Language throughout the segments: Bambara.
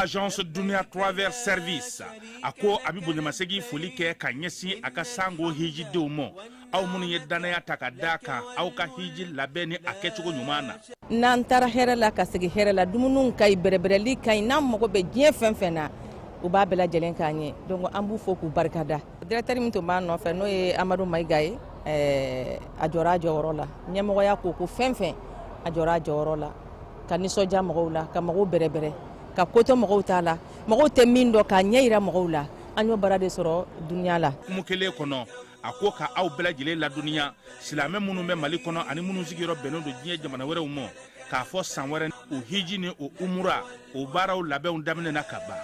Agence Dunia Travel Service a ko a bɛ bonyamasegin foli kɛ ka ɲɛsin a ka sango hijidenw ma aw minnu ye dannaya ta ka d'a kan aw ka hiji labɛn ni a kɛcogo ɲuman na. N'an taara hɛrɛ la ka segin hɛrɛ la, dumuniw ka ɲi, bɛrɛbɛrɛli ka ɲi, n'an mago bɛ diɲɛ fɛn fɛn na, u b'a bɛɛ lajɛlen k'an ye. Donc an b'u fo k'u barikada. Directeur min tun b'an nɔfɛ, n'o ye Amadu Mayiga ye, a jɔra a jɔyɔrɔ la. Ɲɛmɔgɔya ko ko fɛn fɛn, a jɔra a jɔyɔrɔ la, ka nisɔndiya mɔgɔw la, ka mɔgɔw bɛrɛbɛrɛ, ka ko to mɔgɔw t'a la, mɔgɔw tɛ min dɔn, k'a ɲɛ yira mɔgɔw la. An y'o baara de sɔrɔ dunuya la. Hukumu kelen kɔnɔ, a ko ka aw bɛɛ lajɛlen ladɔnniya, silamɛ minnu bɛ Mali kɔnɔ ani minnu sigiyɔrɔ bɛnnen don diɲɛ jamana wɛrɛw ma, k'a fɔ san wɛrɛ o hiji ni o umura o baaraw labɛnw daminɛna ka ban.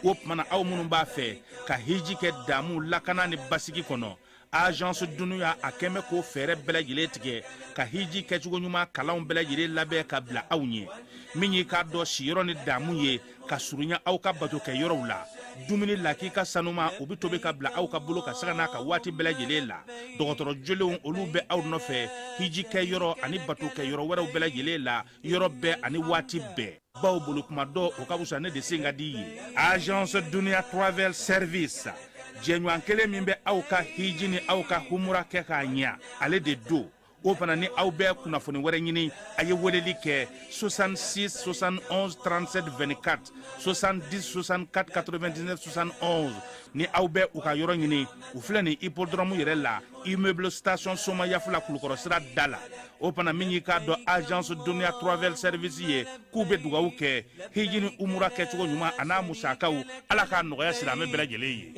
O tuma na, aw minnu b'a fɛ ka hiji kɛ damu, lakana ni basigi kɔnɔ, Agence Dunuya a kɛn bɛ k'o fɛɛrɛ bɛɛ lajɛlen tigɛ ka hiji kɛcogo ɲuman kalanw bɛɛ lajɛlen labɛn ka bila aw ɲɛ. Min y'i k'a dɔn siyɔrɔ ni damu ye ka surunya aw ka bato kɛ yɔrɔw la, dumuni lakika sanuma o bɛ tobi ka bila aw ka bolo ka sanga n'a ka waati bɛɛ lajɛlen la. Dɔgɔtɔrɔ jolenw olu bɛ aw nɔfɛ hiji kɛ yɔrɔ ani bato kɛ yɔrɔ wɛrɛw bɛɛ lajɛlen la, yɔrɔ bɛɛ ani waati bɛɛ. Baw bolo kuma dɔ o ka fisa ne de sen ka di ye. Agence Dunia Travel Service, jɛɲɔgɔn kelen min bɛ aw ka hiji ni aw ka humura kɛ k'a ɲɛ, ale de don. O fana ni aw bɛ kunnafoni wɛrɛ ɲini, a ye weleli kɛ 66 71 37 24, 70 64 99 71. Ni aw bɛ u ka yɔrɔ ɲini, u filɛ nin hippodrome yɛrɛ la, immeuble station Somayafula, Kulukɔrɔ sira da la. O fana min y'i k'a dɔn Agence Dunia Travel Service ye, k'u bɛ dugawu kɛ hiji ni umura kɛcogo ɲuman a n'a musakaw, Ala k'a nɔgɔya silamɛ bɛɛ lajɛlen ye.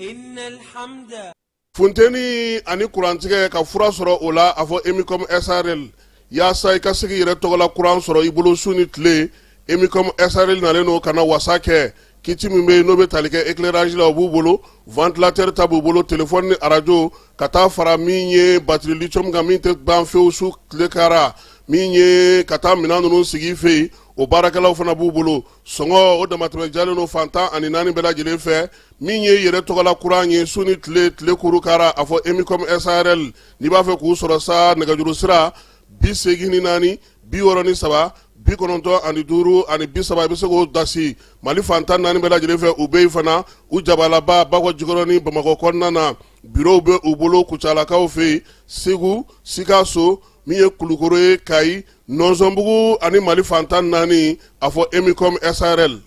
Funteni ani kurantigɛ ka fura sɔrɔ o la, a fɔ Emicom SARL. Yaasa i ka se k'i yɛrɛ tɔgɔla kuran sɔrɔ i bolo su ni tile, Emicom SARL nalen don ka na wasa kɛ. Kit min bɛ yen n'o bɛ tali kɛ éclairage la, o b'u bolo, ventilateur ta b'u bolo, téléphone ni arajo, ka taa fara min ye batterie lithium kan min tɛ ban fewu su tile kara, min ye ka taa minɛn ninnu sigi i fɛ yen, o baarakɛlaw fana b'u bolo. Sɔngɔ o damatɛmɛ jalen don fan 14 bɛɛ lajɛlen fɛ. Min ye yɛrɛ tɔgɔla kuran ye su ni tile, tile kuru kara, a fɔ Emicom SARL. N'i b'a fɛ k'u sɔrɔ sa, nɛgɛjuru sira 84 63 95 30, i bɛ se k'o dasi Mali fan 14 bɛɛ lajɛlen fɛ. U bɛ yen fana, u jabalaba Bakɔ Jikɔrɔni Bamakɔ kɔnɔna na, bureau bɛ u bolo Kucalakaw fɛ yen, Segu, Sikaso, min ye Kulukoro ye, Kayi, Nɔnsɔnbugu ani Mali fan 14, a fɔ Emicom SARL.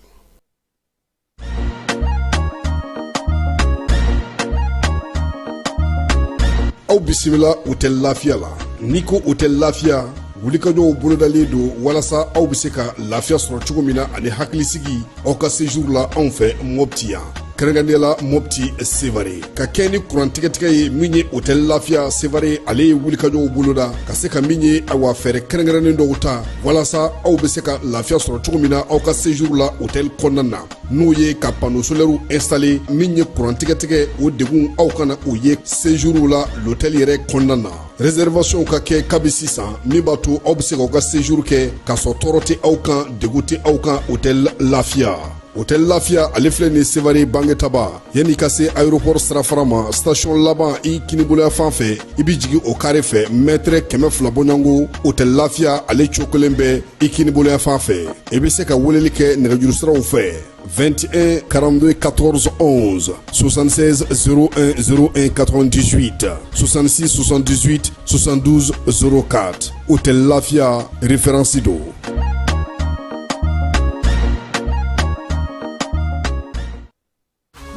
Aw bisimila Hôtel Lafiya la. N'i ko Hôtel Lafiya, wulikajɔw bolodalen don walasa aw bɛ se ka lafiya sɔrɔ cogo min na ani hakilisigi aw ka séjour la anw fɛ Mopti yan, kɛrɛnkɛrɛnnenya la Mopti Sevare. Ka kɛ ni kuran tigɛtigɛ ye, min ye Hôtel Lafiya Sevare, ale ye wulikajɔw boloda ka se ka min ye awa fɛɛrɛ kɛrɛnkɛrɛnnen dɔw ta walasa aw bɛ se ka lafiya sɔrɔ cogo min na aw ka séjour la hôtel kɔnɔna na, n'o ye ka panneau solaire installé. Min ye kuran tigɛtigɛ, o degun aw kana o ye séjour la l'hôtel yɛrɛ kɔnɔna na. Réservation ka kɛ kabi sisan, min b'a to aw bɛ se k'aw ka séjour kɛ k'a sɔrɔ tɔɔrɔ tɛ aw kan, degun tɛ aw kan. Hôtel Lafiya, Hôtel Lafiya, ale filɛ nin Sevare Bangetaba, yanni ka se aéroport sirafara ma, station laban i kiniboloya fan fɛ, i bɛ jigin o carré fɛ, mètre 200 bɔɲɔgɔnko, Hôtel Lafiya ale cokolen bɛ i kiniboloya fan fɛ. I bɛ se ka weleli kɛ nɛgɛjuru siraw fɛ: 21 42 14 11, 76 01 01 98, 66 78 72 04. Hôtel Lafiya, référence don.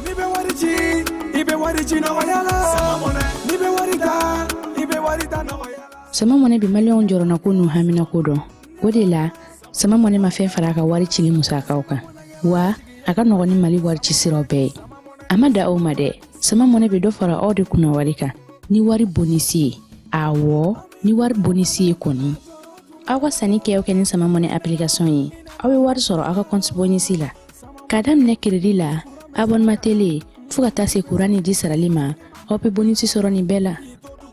N'i bɛ wari ci, i bɛ wari ci nɔgɔya la. N'i bɛ wari ta, i bɛ wari ta nɔgɔya la. Sama Money bɛ maliyɛnw jɔrɔnako n'u haminako dɔn. O de la, Sama Money ma fɛn fara a ka wari cili musakaw kan, wa a ka nɔgɔn ni Mali wari ci siraw bɛɛ ye. A ma da o ma dɛ, Sama Money bɛ dɔ fara aw de kunna wari kan ni wari bonus ye. Awɔ, ni wari bonus ye kɔni. Aw ka sanni kɛ o kɛ ni Sama Money application ye, aw bɛ wari sɔrɔ aw ka compte bonus la. K'a daminɛ crédit la, abonnement télé, fo ka taa se courant ni ji sarali ma, aw bɛ bonus sɔrɔ nin bɛɛ la.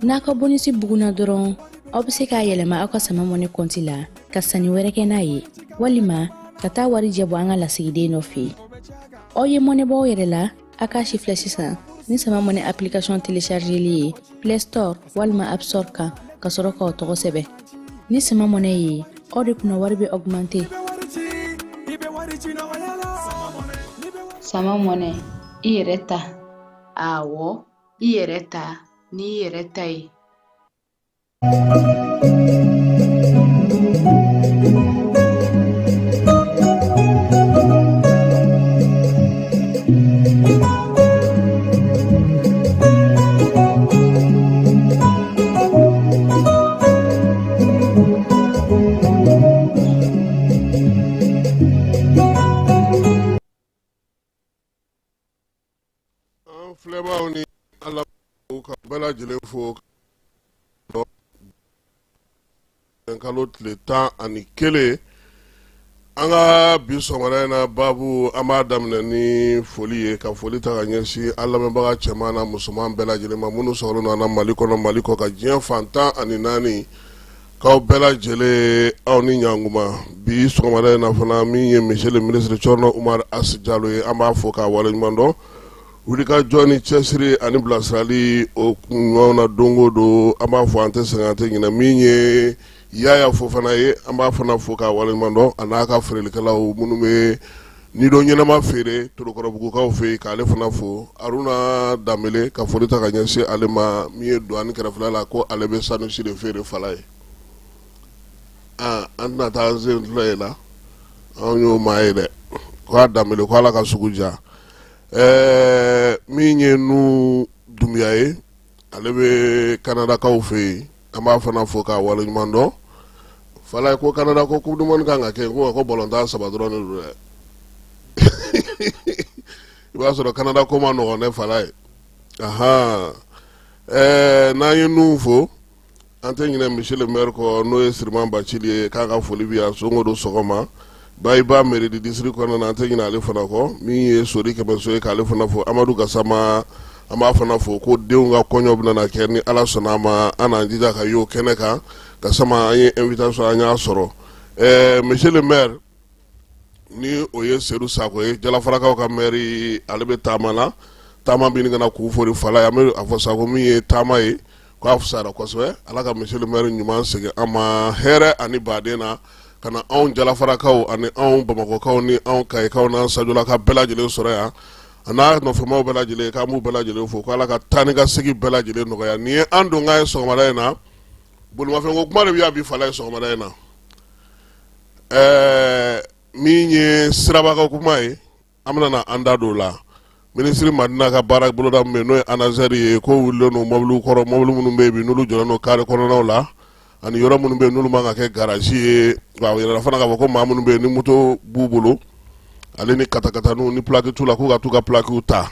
N'a ka bonus bugunna dɔrɔn, aw bɛ se k'a yɛlɛma aw ka Sama Money compte la ka sanni wɛrɛ kɛ n'a ye, walima ka taa warijɛ bɔ an ka lasigiden dɔ fɛ yen. Aw ye mɔnɛ bɔ aw yɛrɛ la. A k'a sifilɛ sisan ni Sama Money application téléchargeli ye Play Store walima App Store kan, ka sɔrɔ k'aw tɔgɔ sɛbɛn. Ni Sama Money ye, aw de kunna wari bɛ augmenter. Sama Money, i yɛrɛ ta. Awɔ, i yɛrɛ ta n'i yɛrɛ ta ye. An filɛbaaw ni ala ka bɛɛ lajɛlen fo. Kalo tile 11, an ka bi sɔgɔmada in na baabu, an b'a daminɛ ni foli ye, ka foli ta ka ɲɛsin an lamɛnbaga cɛman n'a musoman bɛɛ lajɛlen ma, minnu sɔgɔlen don an na Mali kɔnɔ, Mali kɔkan, diɲɛ fan 14, k'aw bɛɛ lajɛlen aw ni ɲankuma. Bi sɔgɔmada in na fana, min ye monsieur le ministre Cɔrɔnɔ Umaru Asi Jalo ye, an b'a fo k'a waleɲuman dɔn wulikajɔ ni cɛsiri ani bilasirali o ɲumanw na don o don. An b'a fɔ, an tɛ sɛgɛn, an tɛ ɲinɛ. Min ye Yaya Fofana ye, an b'a fana fo k'a waleɲuman dɔn, a n'a ka feerelikɛlaw minnu bɛ nidon ɲɛnama feere Torokɔrɔbugukaw fɛ yen, k'ale fana fo. Aruna Danbele, ka foli ta ka ɲɛsin ale ma, min ye douane kɛrɛfɛla la, ko ale bɛ sandwich de feere fala ye. An tɛna taa an sen filɛ la, anw y'o maa ye dɛ. Ko a Danbele, ko Ala ka sugu diya. Ɛɛ, min ye nu Dunbiya ye, ale bɛ Kanadakaw fɛ yen, an b'a fana fo k'a waleɲuman dɔn. Fala ko Kanada ko coupe du monde kan ka kɛ, ko balontan saba dɔrɔn de don dɛ. I b'a sɔrɔ Kanada ko ma nɔgɔn dɛ, Fala ye. Ahan, ɛɛ, n'an ye nu fo, an tɛ ɲinɛ monsieur le maire kɔ, n'o ye Siriman Bacili ye, k'a ka foli bɛ yan don o don sɔgɔma. Bayiba mairie du district kɔnɔna na, an tɛ ɲinɛ ale fana kɔ. Min ye Sori Kɛmɛso ye, k'ale fana fo. Amadu Gasama, an b'a fana fo, ko denw ka kɔɲɔ bɛna na kɛ, ni Ala sɔnna a ma, an n'an jija ka y'o kɛnɛ kan. Gasama, an ye invitation, an y'a sɔrɔ. Ɛɛ, monsieur le maire, ni o ye Sedu Sako ye, Jalafarakaw ka maire, ale bɛ taama la, taama bɛ ka na k'u fori fala ye. An bɛ a fɔ sa ko min ye taama ye, k'a fisayara kosɛbɛ. Ala ka monsieur le maire ɲuman segin an ma hɛrɛ ani baden na, ka na anw Jalafarakaw ani anw Bamakɔkaw ni anw Kayikaw n'an Sajolaka bɛɛ lajɛlen sɔrɔ yan, a n'a nɔfɛmaw bɛɛ lajɛlen, k'an b'u bɛɛ lajɛlen fo, ko Ala ka taa ni ka segin bɛɛ lajɛlen nɔgɔya. Nin ye an donkan ye sɔgɔmada in na. Bolimafɛnko kuma de bɛ yan bi fala ye sɔgɔmada in na. Ɛɛ, min ye sirabako kuma ye, an bɛna na an da don o la. Minisiri Madina ka baara boloda min bɛ yen, n'o ye ANASER ye, ko wulilen don mɔbiliw kɔrɔ, mɔbili minnu bɛ yen bi, n'olu jɔlen don kare kɔnɔnaw la, ani yɔrɔ minnu bɛ yen, n'olu man ka kɛ garage ye. Wa a yirala fana k'a fɔ ko maa minnu bɛ yen, ni moto b'u bolo ale ni katakataniw, ni plaque t'u la, k'u ka t'u ka plaquew ta.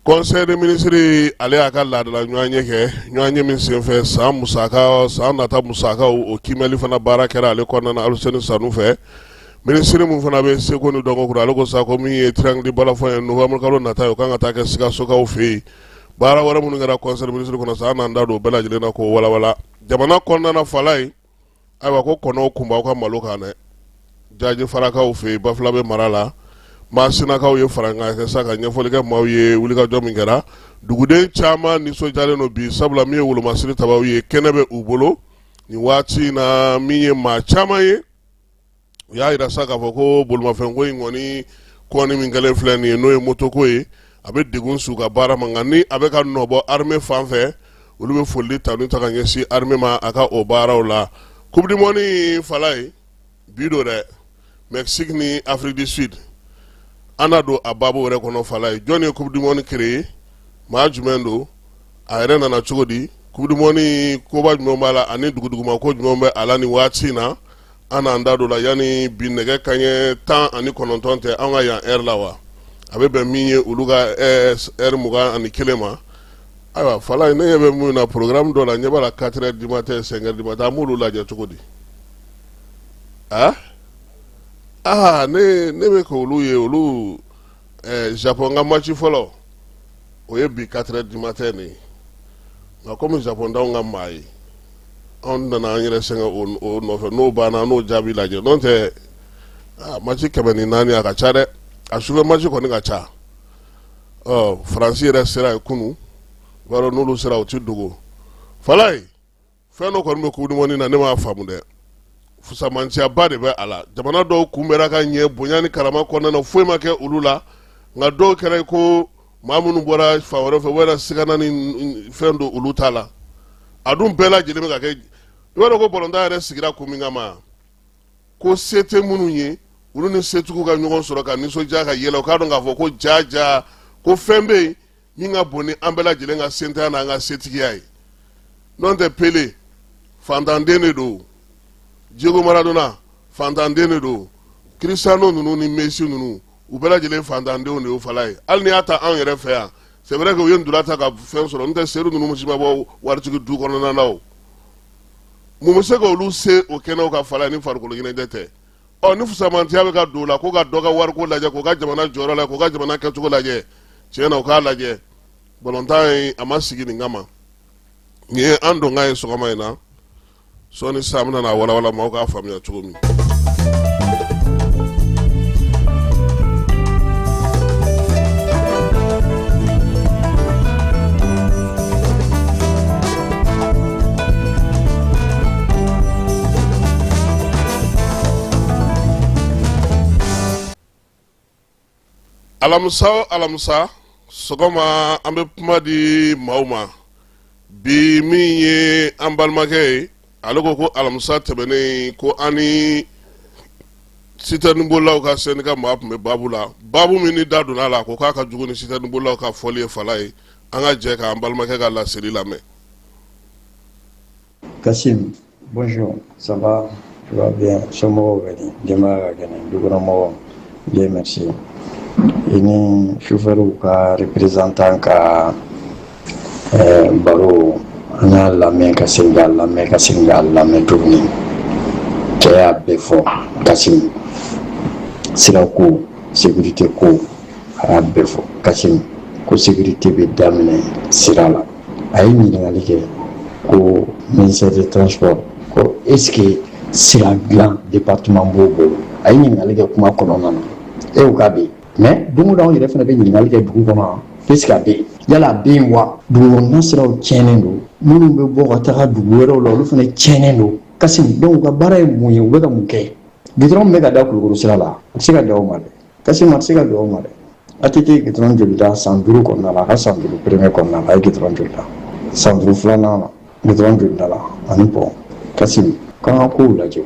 Conseil des ministres, ale y'a ka laadala ɲɔgɔnye kɛ, ɲɔgɔnye min senfɛ, san musaka, san nata musakaw, o kiimɛli fana baara kɛra ale kɔnɔna na Aluseni Sanu fɛ. Minisiri min fana bɛ seko ni dɔnko kunna, ale ko sa ko min ye triangle balafon ye, novembre kalo nata ye, o kan ka taa kɛ Sikasokaw fɛ yen. Baara wɛrɛ minnu kɛra conseil des ministres kɔnɔ sa, an n'an da don o bɛɛ lajɛlen na k'o walawala. Jamana kɔnɔna na, fala ye, ayiwa, ko kɔnɔw kun b'aw ka malo kan dɛ. Jaji farakaw fɛ yen, Bafulabe mara la, Masinakaw ye farankan kɛ sa ka ɲɛfɔli kɛ maaw ye wulikajɔ min kɛra. Duguden caman nisɔndiyalen don bi, sabula min ye wolomasiri tabaw ye, kɛnɛ bɛ u bolo nin waati in na. Min ye maa caman ye, u y'a jira sa k'a fɔ ko bolimafɛnko in kɔni kɔni min kɛlen filɛ nin ye, n'o ye motoko ye, a bɛ degun s'u ka baara ma. Nka ni a bɛ ka nɔbɔ armée fan fɛ, olu bɛ foli tanu ta ka ɲɛsin armée ma a ka o baaraw la. Coupe du monde, fala ye, bi don dɛ, Mexique ni Afrique du Sud. An na don a baabu wɛrɛ kɔnɔ, fala ye. Jɔn ye coupe du monde créé? Maa jumɛn don? A yɛrɛ nana cogo di? Coupe du monde koba jumɛn b'a la ani duguduguma ko jumɛn bɛ a la nin waati in na? An n'an da don la yanni bi nɛgɛ kanɲɛ 19 tɛ an ka yan heure la wa, a bɛ bɛn min ye olu ka heure 21 ma. Ayiwa, fala, ne ɲɛ bɛ mun na programme dɔ la, ɲɛ b'a la 4 heures du matin, 5 heures du matin, an b'olu lajɛ cogo di? Ah ah, ne bɛ k'olu ye, olu Japon ka match fɔlɔ, o ye bi 4 heures du matin de ye. Nka komi Japon t'anw ka maa ye, anw nana an yɛrɛ sɛgɛn o nɔfɛ. N'o banna, n'o jaabi lajɛ. N'o tɛ, match 104, a ka ca dɛ. A sufɛ match kɔni ka ca. Ɔ Faransi yɛrɛ sera yen kunun. I b'a dɔn, n'olu sera, u ti dogo. Falaye, fɛn dɔ kɔni bɛ coupe du monde na, ne m'a faamu dɛ. Fusamanciyaba de bɛ a la. Jamana dɔw kunbɛra ka ɲɛ bonya ni karama kɔnɔna na, foyi ma kɛ olu la. Nka dɔw kɛra ko maa minnu bɔra fan wɛrɛ fɛ, u yɛrɛ sigana ni fɛn don olu ta la. A dun bɛɛ lajɛlen bɛ ka kɛ. I b'a dɔn ko balontan yɛrɛ sigira kun min kama, ko se tɛ minnu ye, olu ni setigiw ka ɲɔgɔn sɔrɔ ka nisɔndiya, ka yɛlɛ, u k'a dɔn k'a fɔ ko ja ja, ko fɛn bɛ yen min ka bon ni an bɛɛ lajɛlen ka sentanya n'an ka setigiya ye. N'o tɛ, Pele fantanden de don, Diego Maradona fantanden de don, Cristiano ninnu ni Messi ninnu, u bɛɛ lajɛlen fantandenw de y'o fala ye. Hali n'i y'a ta anw yɛrɛ fɛ yan, c'est vrai que u ye ntola ta ka fɛn sɔrɔ. N'o tɛ, Sedu ninnu si ma bɔ waritigi du kɔnɔna na. O mun bɛ se k'olu se o kɛnɛw ka fala ye ni farikolo ɲɛnajɛ tɛ? Ɔ ni fusamantiya bɛ ka don o la, ko ka dɔ ka wariko lajɛ, k'o ka jamana jɔyɔrɔ lajɛ, k'o ka jamana kɛcogo lajɛ, tiɲɛ na, u k'a lajɛ. Balontan in, a ma sigi nin kama. Nin ye an donkan ye sɔgɔma in na. Sɔɔni sisan, an bɛna n'a walawala maaw k'a faamuya cogo min. Alamisa o alamisa sɔgɔma, an bɛ kuma di maaw ma. Bi, min ye an balimakɛ ye, ale ko ko alamisa tɛmɛnen, ko an ni sitɛrɛnibolilaw ka syndicat maa tun bɛ baabu la, baabu min ni da donna a la, ko k'a ka jugu ni sitɛrɛnibolilaw ka fɔli ye. Fala ye, an ka jɛ k'an balimakɛ ka laseli lamɛn. Kassim, bonjour, ça va? Tu vas bien? Somɔgɔw bɛ di? Denbaya ka kɛnɛ? Dukɔnɔmɔgɔw? Dieu merci. I ni chauffeur ka représentant ka baro, an y'a lamɛn ka segin k'a lamɛn ka segin k'a lamɛn tuguni. Cɛ y'a bɛɛ fɔ Kassim. Sirako, sécurité ko, a y'a bɛɛ fɔ Kassim. Ko sécurité bɛ daminɛ sira la. A ye ɲininkali kɛ ko ministère de transport, ko est ce que sira dilan département b'o bolo? A ye ɲininkali kɛ kuma kɔnɔna na. E ko k'a bɛ yen, mais don o don, anw yɛrɛ fana bɛ ɲininkali kɛ dugu kɔnɔ, est ce que a bɛ yen? Yala a bɛ yen wa? Dugu kɔnɔna siraw tiɲɛnen don, minnu bɛ bɔ ka taga dugu wɛrɛw la, olu fana tiɲɛnen don Kassim. Donc u ka baara ye mun ye? U bɛ ka mun kɛ? Goudron min bɛ ka da Kulukoro sira la, a tɛ se ka da o ma dɛ Kassim, a tɛ se ka da o ma dɛ. ATT ye goudron joli da san 5 kɔnɔna la? A ka san 5 premier kɔnɔna la, a ye goudron joli da? San 5 filanan na, goudron joli da la ani pont? Kassim, k'an ka kow lajɛ.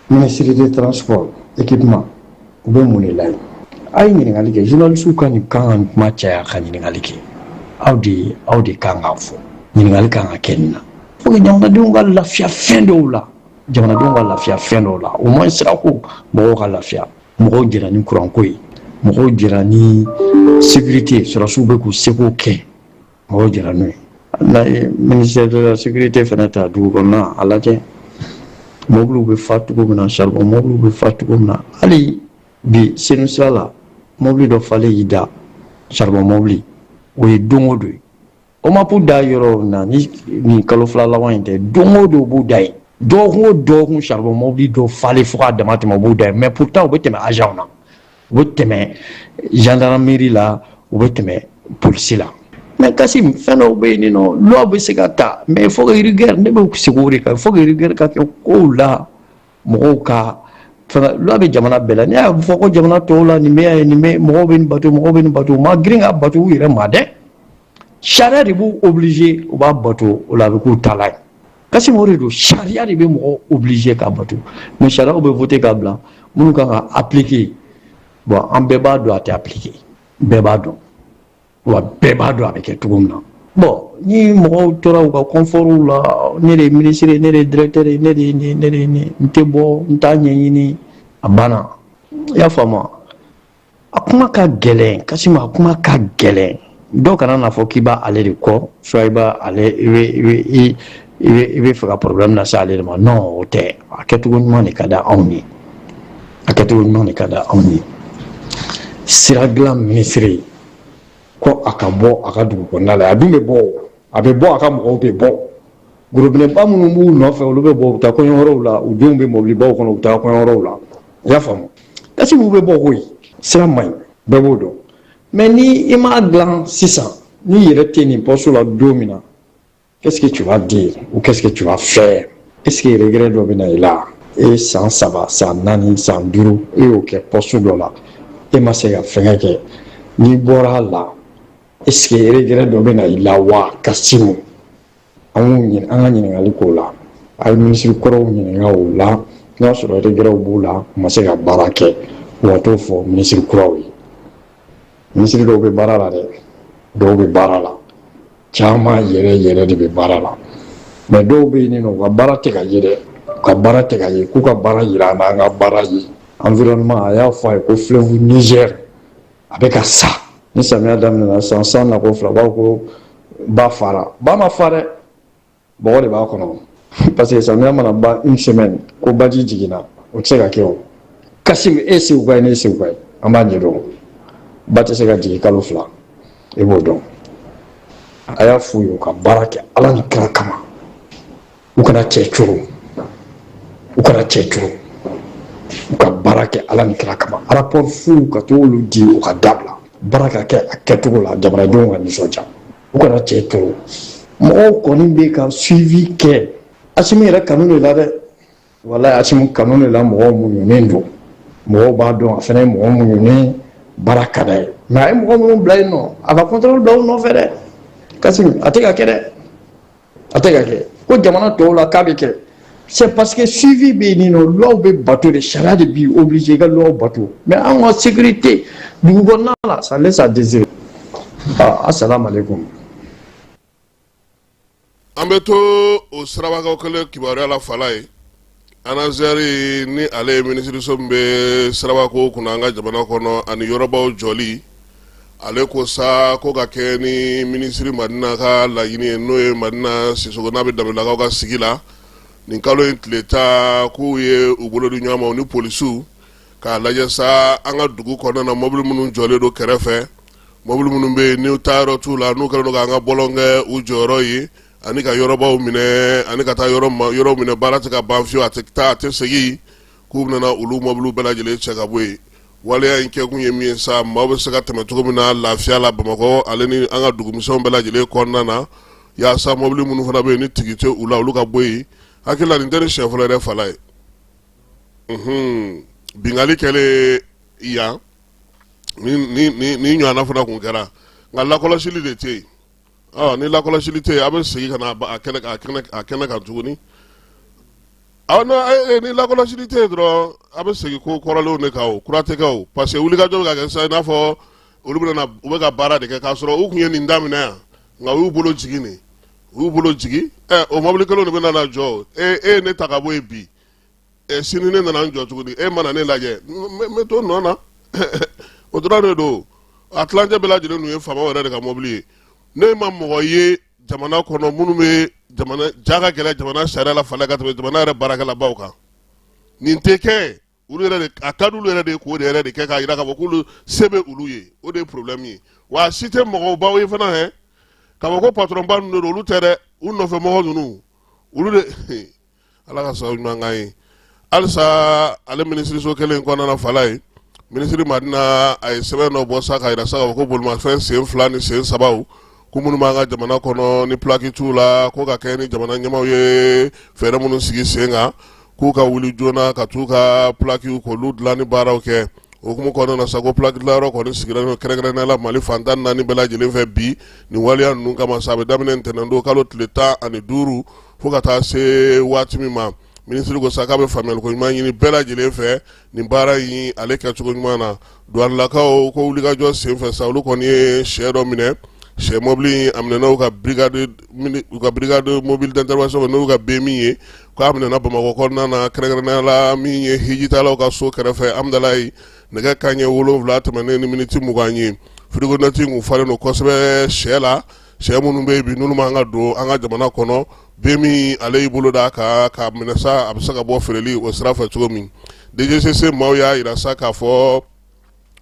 Ministre de transport, équipement, u bɛ mun de la yen? A ye ɲininkali kɛ. Journaliste ka nin kan ka nin kuma caya ka ɲininkali kɛ. Aw de kan k'a fɔ. Ɲininkali kan ka kɛ nin na faut que jamanadenw ka lafiya fɛn dɔw la, jamanadenw ka lafiya fɛn dɔw la, au moins sirako, mɔgɔw ka lafiya. Mɔgɔw jɛra ni kuranko ye, mɔgɔw jɛra ni sécurité, sɔrɔdasiw bɛ k'u seko kɛ, mɔgɔw jɛra n'o ye. N'a ye ministère de la sécurité fana ta, dugu kɔnɔna a lajɛ, mobiliw bɛ fa cogo min na, charbon mobiliw bɛ fa cogo min na. Hali bi, Senu sira la, mobili dɔ falen y'i da, charbon mobili. O ye don o don ye. O ma da yɔrɔ na ni nin kalo 2 laban in tɛ. Don o don, u b'u da yen. Dɔgɔkun o dɔgɔkun, charbon mobili dɔ falen fo k'a dama tɛmɛ, u b'u da yen. Mais pourtant, u bɛ tɛmɛ agent na, u bɛ tɛmɛ gendarmerie la, u bɛ tɛmɛ polisi la. Mais Kassim, fɛn dɔw bɛ yen nɔ, loi bɛ se ka ta, mais il faut que rigueur, ne bɛ segin o de kan, il faut que rigueur ka kɛ kow la. Mɔgɔw ka fɛn, loi bɛ jamana bɛɛ la. N'i y'a fɔ ko jamana tɔw la, nin bɛ yan, nin bɛ, mɔgɔw bɛ nin bato, mɔgɔw bɛ nin bato, u ma girin ka bato u yɛrɛ ma dɛ. Sariya de b'u obligé, u b'a bato, o la a bɛ k'u taalan ye. Kassim, o de don. Sariya de bɛ mɔgɔw obligé k'a bato. Mais sariyaw bɛ voté ka bila, minnu kan ka appliquer, bon, an bɛɛ b'a dɔn a tɛ appliquer. Bɛɛ b'a dɔn wa, bɛɛ b'a dɔn a bɛ kɛ cogo min na. Bon, ni mɔgɔw tora u ka confort la, ne de ye ministre ye, ne de ye directeur ye, ne de ye nin, ne de ye nin, n tɛ bɔ, n t'a ɲɛɲini, a banna. I y'a faamu? A kuma ka gɛlɛn Kassim, a kuma ka gɛlɛn. Dɔw kana n'a fɔ k'i b'a ale de kɔ, soit i b'a ale, i bɛ fɛ ka problème lase ale de ma. Non, o tɛ. A kɛcogo ɲuman de ka di anw ye. A kɛcogo ɲuman de ka di anw ye. Sira dilan minisiri ko a ka bɔ a ka dugu kɔnɔna la, a dun bɛ bɔ, a bɛ bɔ, a ka mɔgɔw bɛ bɔ, gorobinɛba minnu b'u nɔfɛ, olu bɛ bɔ, u bɛ taa kɔɲɔyɔrɔw la, u denw bɛ mɔbilibaw kɔnɔ, u bɛ taa kɔɲɔyɔrɔw la. I y'a faamu? Kasimu bɛ bɔ koyi. Sira man ɲi, bɛɛ b'o dɔn. Mais ni i m'a dilan sisan, n'i yɛrɛ tɛ nin poste la don min na, qu'est-ce que tu vas dire ou qu'est-ce que tu vas faire? Est-ce que regret dɔ bɛ na i la? E san 3, san 4, san 5, e y'o kɛ poste dɔ la, e ma se ka fɛngɛ kɛ. N'i bɔra a la, est-ce que regret dɔ bɛ na i la wa? Kasimu, an k'u ɲini, an ka ɲininkali k'o la. A ye minisiri kɔrɔw ɲininka o la, n'a sɔrɔ regret b'u la, u ma se ka baara kɛ, u ka t'o fɔ minisiri kuraw ye. Minisiri dɔw bɛ baara la dɛ, dɔw bɛ baara la, caman yɛrɛ yɛrɛ de bɛ baara la. Mais dɔw bɛ yen nɔ, u ka baara tɛ ka ye dɛ, u ka baara tɛ ka ye. K'u ka baara yira an na, an ka baara ye. Environnement, a y'a fɔ a ye ko fleuve Niger a bɛ ka sa. Ni samiya daminɛna san, san nako 2, u b'a fɔ ko ba fara. Ba ma fa dɛ, bɔgɔ de b'a kɔnɔ, parce que samiya mana ban une semaine, ko baji jiginna, o tɛ se ka kɛ. O Kassim, e Seguka ye, ne ye Seguka ye, an b'a ɲɛdɔn. Ba tɛ se ka jigin kalo 2, e b'o dɔn. A y'a f'u ye u ka baara kɛ Ala ni kira kama, u kana cɛ coro, u kana cɛ coro, u ka baara kɛ Ala ni kira kama. Rapport fu ka t'olu di, u ka dabila. Baara ka kɛ a kɛcogo la, jamanadenw ka nisɔndiya. U kana cɛ toro. Mɔgɔw kɔni bɛ ka suivi kɛ Asimi yɛrɛ kanu de la dɛ. Walayi, Asimi kanu de la, mɔgɔw muɲunen don. Mɔgɔw b'a dɔn a fana ye mɔgɔ muɲunen, baara ka d'a ye. Mais a ye mɔgɔ minnu bila yen nɔ, a ka contrôle bila u nɔfɛ dɛ. Kasimi, a tɛ ka kɛ dɛ, a tɛ ka kɛ. Ko jamana tɔw la k'a bɛ kɛ, c'est parce que suivi bɛ yen nɔ, loi bɛ bato de, sariya de b'i obligé i ka loi bato. Mais an ka sécurité dugu kɔnɔna la, ça laisse à désirer. Ah, asalaamaaleykum. An bɛ to o sirabakaw kelen kibaruya la. Fala ye ANASER, ni ale ye minisiriso min bɛ sirabako kunna an ka jamana kɔnɔ ani yɔrɔbaw jɔli, ale ko sa ko ka kɛ ni minisiri Madina ka laɲini ye, n'o ye Madina Sisoko, n'a bɛ Danbelelakaw ka sigi la, nin kalo in tile 10, k'u ye u bolo di ɲɔgɔn ma, u ni polisiw, k'a lajɛ sa an ka dugu kɔnɔna na, mɔbili minnu jɔlen don kɛrɛfɛ, mɔbili minnu bɛ yen n'u taayɔrɔ t'u la, n'u kɛlen don k'an ka bɔlɔn kɛ u jɔyɔrɔ ye, ani ka yɔrɔbaw minɛ, ani ka taa yɔrɔ minɛ, baara tɛ ka ban fiyewu, a tɛ taa a tɛ segin, k'u bɛna olu mɔbiliw bɛɛ lajɛlen cɛ ka bɔ yen. Waleya in kɛkun ye min ye sa, maaw bɛ se ka tɛmɛ cogo min na lafiya la Bamakɔ ale ni an ka dugumisɛnw bɛɛ lajɛlen kɔnɔna na, yaasa mɔbili minnu fana bɛ yen ni tigi tɛ u la, olu ka bɔ yen. Hakili la nin tɛ ni siɲɛ fɔlɔ yɛrɛ fala ye. Binkanni kɛlen yan ni ɲɔgɔnna fana kun kɛra, nka lakɔlɔsili de tɛ yen. Ɔ ni lakɔlɔsili tɛ yen, a bɛ segin ka na a kɛnɛ kan tuguni. Ni lakɔlɔsili tɛ yen dɔrɔn, a bɛ segin ko kɔrɔlenw de kan, o kura tɛ kɛ o, parce que wulikajɔ bɛ ka kɛ sisan i n'a fɔ olu bɛna u bɛ ka baara de kɛ, k'a sɔrɔ u tun ye nin daminɛ yan, nka u y'u bolo jigin de, u y'u bolo jigin. Ɛ, o mɔbili kelenw de bɛ na jɔ. E ye ne ta ka bɔ yen bi, sini ne nana n jɔ tuguni, e mana ne lajɛ, n bɛ to nɔ na. O dɔrɔn de don. A tilancɛ bɛɛ lajɛlen ninnu ye faamaw yɛrɛ de ka mɔbili ye. Ne ma mɔgɔ ye jamana kɔnɔ minnu bɛ jamana ja ka gɛlɛn jamana sariya la fana ka tɛmɛ jamana yɛrɛ baarakɛlabaw kan. Nin tɛ kɛ olu yɛrɛ de, a ka di olu yɛrɛ de ye k'o de yɛrɛ de kɛ k'a jira k'a fɔ k'olu se bɛ olu ye. O de ye problème ye. Wa a si tɛ mɔgɔbaw ye fana hɛ, k'a fɔ ko patron ba ninnu de don, olu tɛ dɛ, u nɔfɛ mɔgɔ ninnu, olu de. Ala ka sababu ɲuman k'an ye. Halisa ale minisiriso kelen kɔnɔna na, fala ye minisiri Madina, a ye sɛbɛn dɔ bɔ sa k'a jira sa k'a fɔ ko bolimafɛn sen 2 ni sen 3w, ko minnu b'an ka jamana kɔnɔ ni plaque t'u la, ko ka kɛ ni jamana ɲɛmaaw ye fɛɛrɛ minnu sigi sen kan, k'u ka wuli joona ka t'u ka plaquew k'olu dilan ni baaraw kɛ. O hukumu kɔnɔna na sa, ko plaque dilanyɔrɔ kɔni sigira kɛrɛnkɛrɛnnenya la Mali fan 14 bɛɛ lajɛlen fɛ bi nin waleya ninnu kama sa. A bɛ daminɛ ntɛnɛndon kalo tile 15 fo ka taa se waati min ma. Minisiri ko sa k'a bɛ faamuyaliko ɲuman ɲini bɛɛ lajɛlen fɛ nin baara in ale kɛcogo ɲuman na. Duwanilakaw ko wulikajɔ senfɛ sa, olu kɔni ye sɛ dɔ minɛ, sɛ mɔbili a minɛna u ka brigade mobile d'intervention n'u ka BMI ye, k'a minɛna Bamakɔ kɔnɔna na, kɛrɛnkɛrɛnnenya la min ye hijitalaw ka so kɛrɛfɛ Amudalayi, nɛgɛ kanɲɛ 7 tɛmɛnen ni miniti 20 ye. Fourgonnette kun falen don kosɛbɛ sɛ la, sɛ minnu bɛ yen bi n'olu man ka don an ka jamana kɔnɔ. BMI ale y'i bolo d'a kan k'a minɛ sa, a bɛ se ka bɔ feereli o sira fɛ cogo min. DGCC maaw y'a jira sa k'a fɔ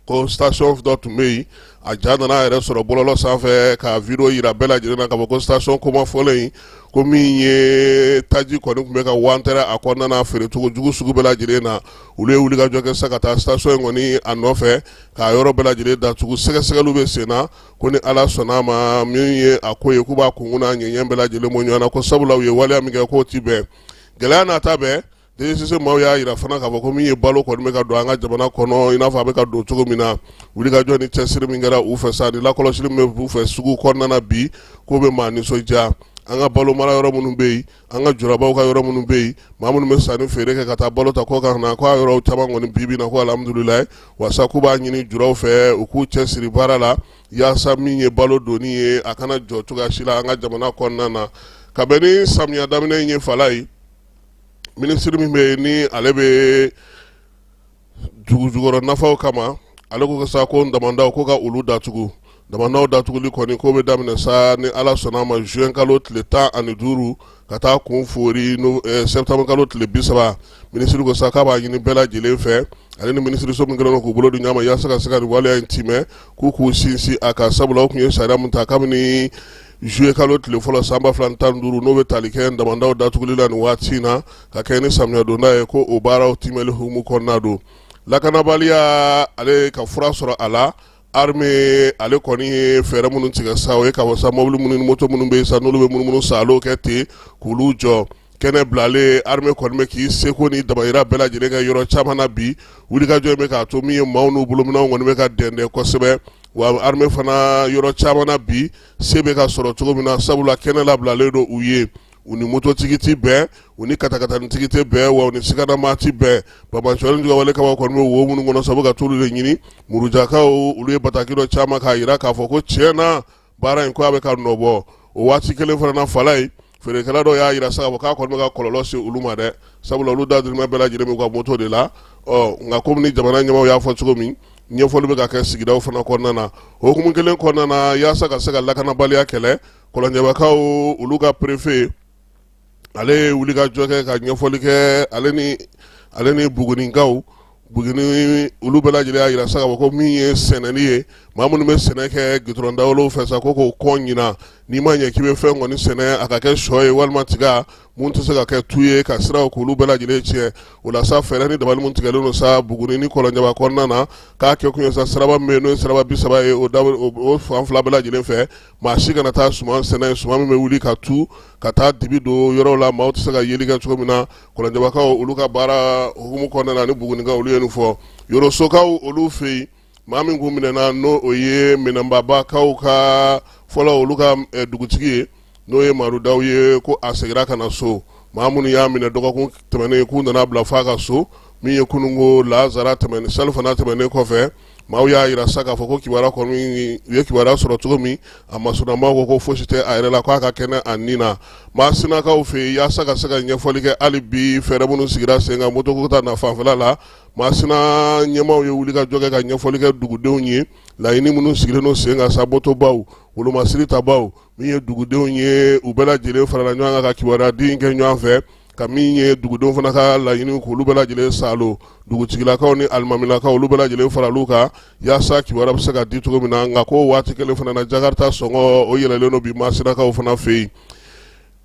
ko station dɔ tun bɛ yen, a ja nana a yɛrɛ sɔrɔ bɔlɔlɔ sanfɛ ka video jira bɛɛ lajɛlen na k'a fɔ ko station koma fɔlɔ in, ko min ye taji kɔni tun bɛ ka wantɛrɛ a kɔnɔna na feerecogo jugu sugu bɛɛ lajɛlen na. Olu ye wulikajɔ kɛ sa ka taa station in kɔni a nɔfɛ k'a yɔrɔ bɛɛ lajɛlen datugu. Sɛgɛsɛgɛliw bɛ sen na, ko ni Ala sɔnna a ma, min ye a ko ye, k'u b'a kunkun n'a ɲɛɲɛ bɛɛ lajɛlen bɔ ɲɔgɔn na, ko sabula u ye waleya min kɛ k'o ti bɛn. Gɛlɛya n'a ta bɛɛ, DGCC maaw y'a jira fana k'a fɔ ko min ye balo kɔni bɛ ka don an ka jamana kɔnɔ, i n'a fɔ a bɛ ka don cogo min na, wulikajɔ ni cɛsiri min kɛra u fɛ sa ni lakɔlɔsili min bɛ u fɛ sugu kɔnɔna na bi, k'o bɛ maa nisɔndiya. An ka balo mara yɔrɔ minnu bɛ yen, an ka jurabaw ka yɔrɔ minnu bɛ yen, maa minnu bɛ sanni feere kɛ ka taa balo ta kɔkan na, k'a yɔrɔ caman kɔni bi bi na ko alhamdulilayi. Wasa k'u b'a ɲini juraw fɛ u k'u cɛsiri baara la yaasa min ye balo donni ye, a kana jɔ cogoya si la an ka jamana kɔnɔna na. Ka bɛn ni samiya daminɛ in ye, fala ye minisiri min bɛ yen ni ale bɛ dugu jukɔrɔ nafaw kama, ale ko sa ko damandaw ko ka olu datugu. Damandaw datuguli kɔni ko bɛ daminɛ sa ni Ala sɔnna a ma juin kalo tile 15 ka taa kun foori septembre kalo tile 30. Minisiri ko sa k'a b'a ɲini bɛɛ lajɛlen fɛ, ale ni minisiriso min kɛlen don k'u bolo di ɲɔgɔn ma yaasa ka se ka nin waleya in timɛ, k'u k'u sinsin a kan, sabula u tun ye sariya min ta kabini juillet kalo tile fɔlɔ san 2015, n'o bɛ tali kɛ damandaw datuguli la nin waati in na ka kɛ ni samiya donda ye, ko o baaraw timɛli hukumu kɔnɔna don. Lakanabaliya, ale ka fura sɔrɔ a la, armée ale kɔni ye fɛɛrɛ minnu tigɛ sa, o ye k'a fɔ sa mobili minnu ni moto minnu bɛ yen sa, n'olu bɛ munumunu saalo kɛ ten, k'olu jɔ kɛnɛ bilalen. Armée kɔni bɛ k'i seko ni damayira bɛɛ lajɛlen kɛ yɔrɔ caman na bi. Wulikajɔ in bɛ k'a to min ye maaw n'u bolominɛnw kɔni bɛ ka dɛndɛn kosɛbɛ, wa armée fana yɔrɔ caman na bi se bɛ ka sɔrɔ cogo min na, sabula kɛnɛ labilalen don u ye. U ni mototigi tɛ bɛn, u ni katakatanitigi tɛ bɛn, wa u ni siganamaa tɛ bɛn. Banbaanciwale jugawale kama kɔni bɛ wo minnu kɔnɔ sabu ka t'olu de ɲini. Murujakaw olu ye bataki dɔ caman k'a jira k'a fɔ ko tiɲɛ na baara in ko a bɛ ka nɔ bɔ. O waati kelen fana na, fala ye feerekɛla dɔw y'a jira sa k'a fɔ k'a kɔni bɛ ka kɔlɔlɔ se olu ma dɛ, sabula olu dahirimɛ bɛɛ lajɛlen b'u ka moto de la. Ɔ nka komi ni jamana ɲɛmaaw y'a fɔ cogo min, ɲɛfɔli bɛ ka kɛ sigidaw fana kɔnɔna na. O hukumu kelen kɔnɔna na, yaasa ka se ka lakanabaliya kɛlɛ, Kɔlɔnjɛbakaw olu ka préfet ale ye wulikajɔ kɛ ka ɲɛfɔli kɛ. Ale ni Bugunikaw, Buguni, olu bɛɛ lajɛlen y'a jira sa k'a fɔ ko min ye sɛnɛni ye, maa minnu bɛ sɛnɛ kɛ gitɔrɔn dawolow fɛ sa, ko k'o kɔn ɲina. N'i ma ɲɛ k'i bɛ fɛn kɔni sɛnɛ, a ka kɛ sɔ ye walima tiga, mun tɛ se ka kɛ tu ye ka siraw k'olu bɛɛ lajɛlen tiɲɛ. O la sa, fɛɛrɛ ni dabali mun tigɛlen don sa Buguni ni Kɔlɔnjɛba kɔnɔna na, k'a kɛ kun ye sa siraba min bɛ yen n'o ye siraba 30 ye, o fan fila bɛɛ lajɛlen fɛ, maa si kana taa suman sɛnɛ, suman min bɛ wuli ka tu ka taa dibi don yɔrɔw la, maaw tɛ se ka yeli kɛ cogo min na. Kɔlɔnjɛbakaw olu ka baara hukumu kɔnɔna na ni Bugunikaw, olu ye nin fɔ. Yorosokaw olu fɛ yen, maa min kun minɛna, n'o o ye Minɛnbabakaw ka fɔlɔ olu ka dugutigi ye, n'o ye Madu Daw ye, ko a seginna ka na so. Maa minnu y'a minɛ dɔgɔkun tɛmɛnen, k'u nana bila f'a ka so min ye kununko lazara tɛmɛnen, salifana tɛmɛnen kɔfɛ. Maaw y'a jira sa k'a fɔ ko kibaruya kɔni, u ye kibaruya sɔrɔ cogo min, a masurunamaw ko ko fosi tɛ a yɛrɛ la, k'a ka kɛnɛ a ni na. Masinakaw fɛ yen, yaasa ka se ka ɲɛfɔli kɛ hali bi fɛɛrɛ minnu sigira sen kan motoko ta na fanfɛla la, Masina ɲɛmaaw ye wulikajɔ kɛ ka ɲɛfɔli kɛ dugudenw ye laɲini minnu sigilen don sen kan sa, motobaw, wolomasiri tabaw, min ye dugudenw ye, u bɛɛ lajɛlen farala ɲɔgɔn kan ka kibaruya di kɛ ɲɔgɔn fɛ, ka min ye dugudenw fana ka laɲini k'olu bɛɛ lajɛlen salo. Dugutigilakaw ni alimamilakaw, olu bɛɛ lajɛlen faral'u kan yaasa kibaruya bɛ se ka di cogo min na. Nka ko waati kelen fana na, jakarta sɔngɔ o yɛlɛlen don bi Masinakaw fana fɛ yen.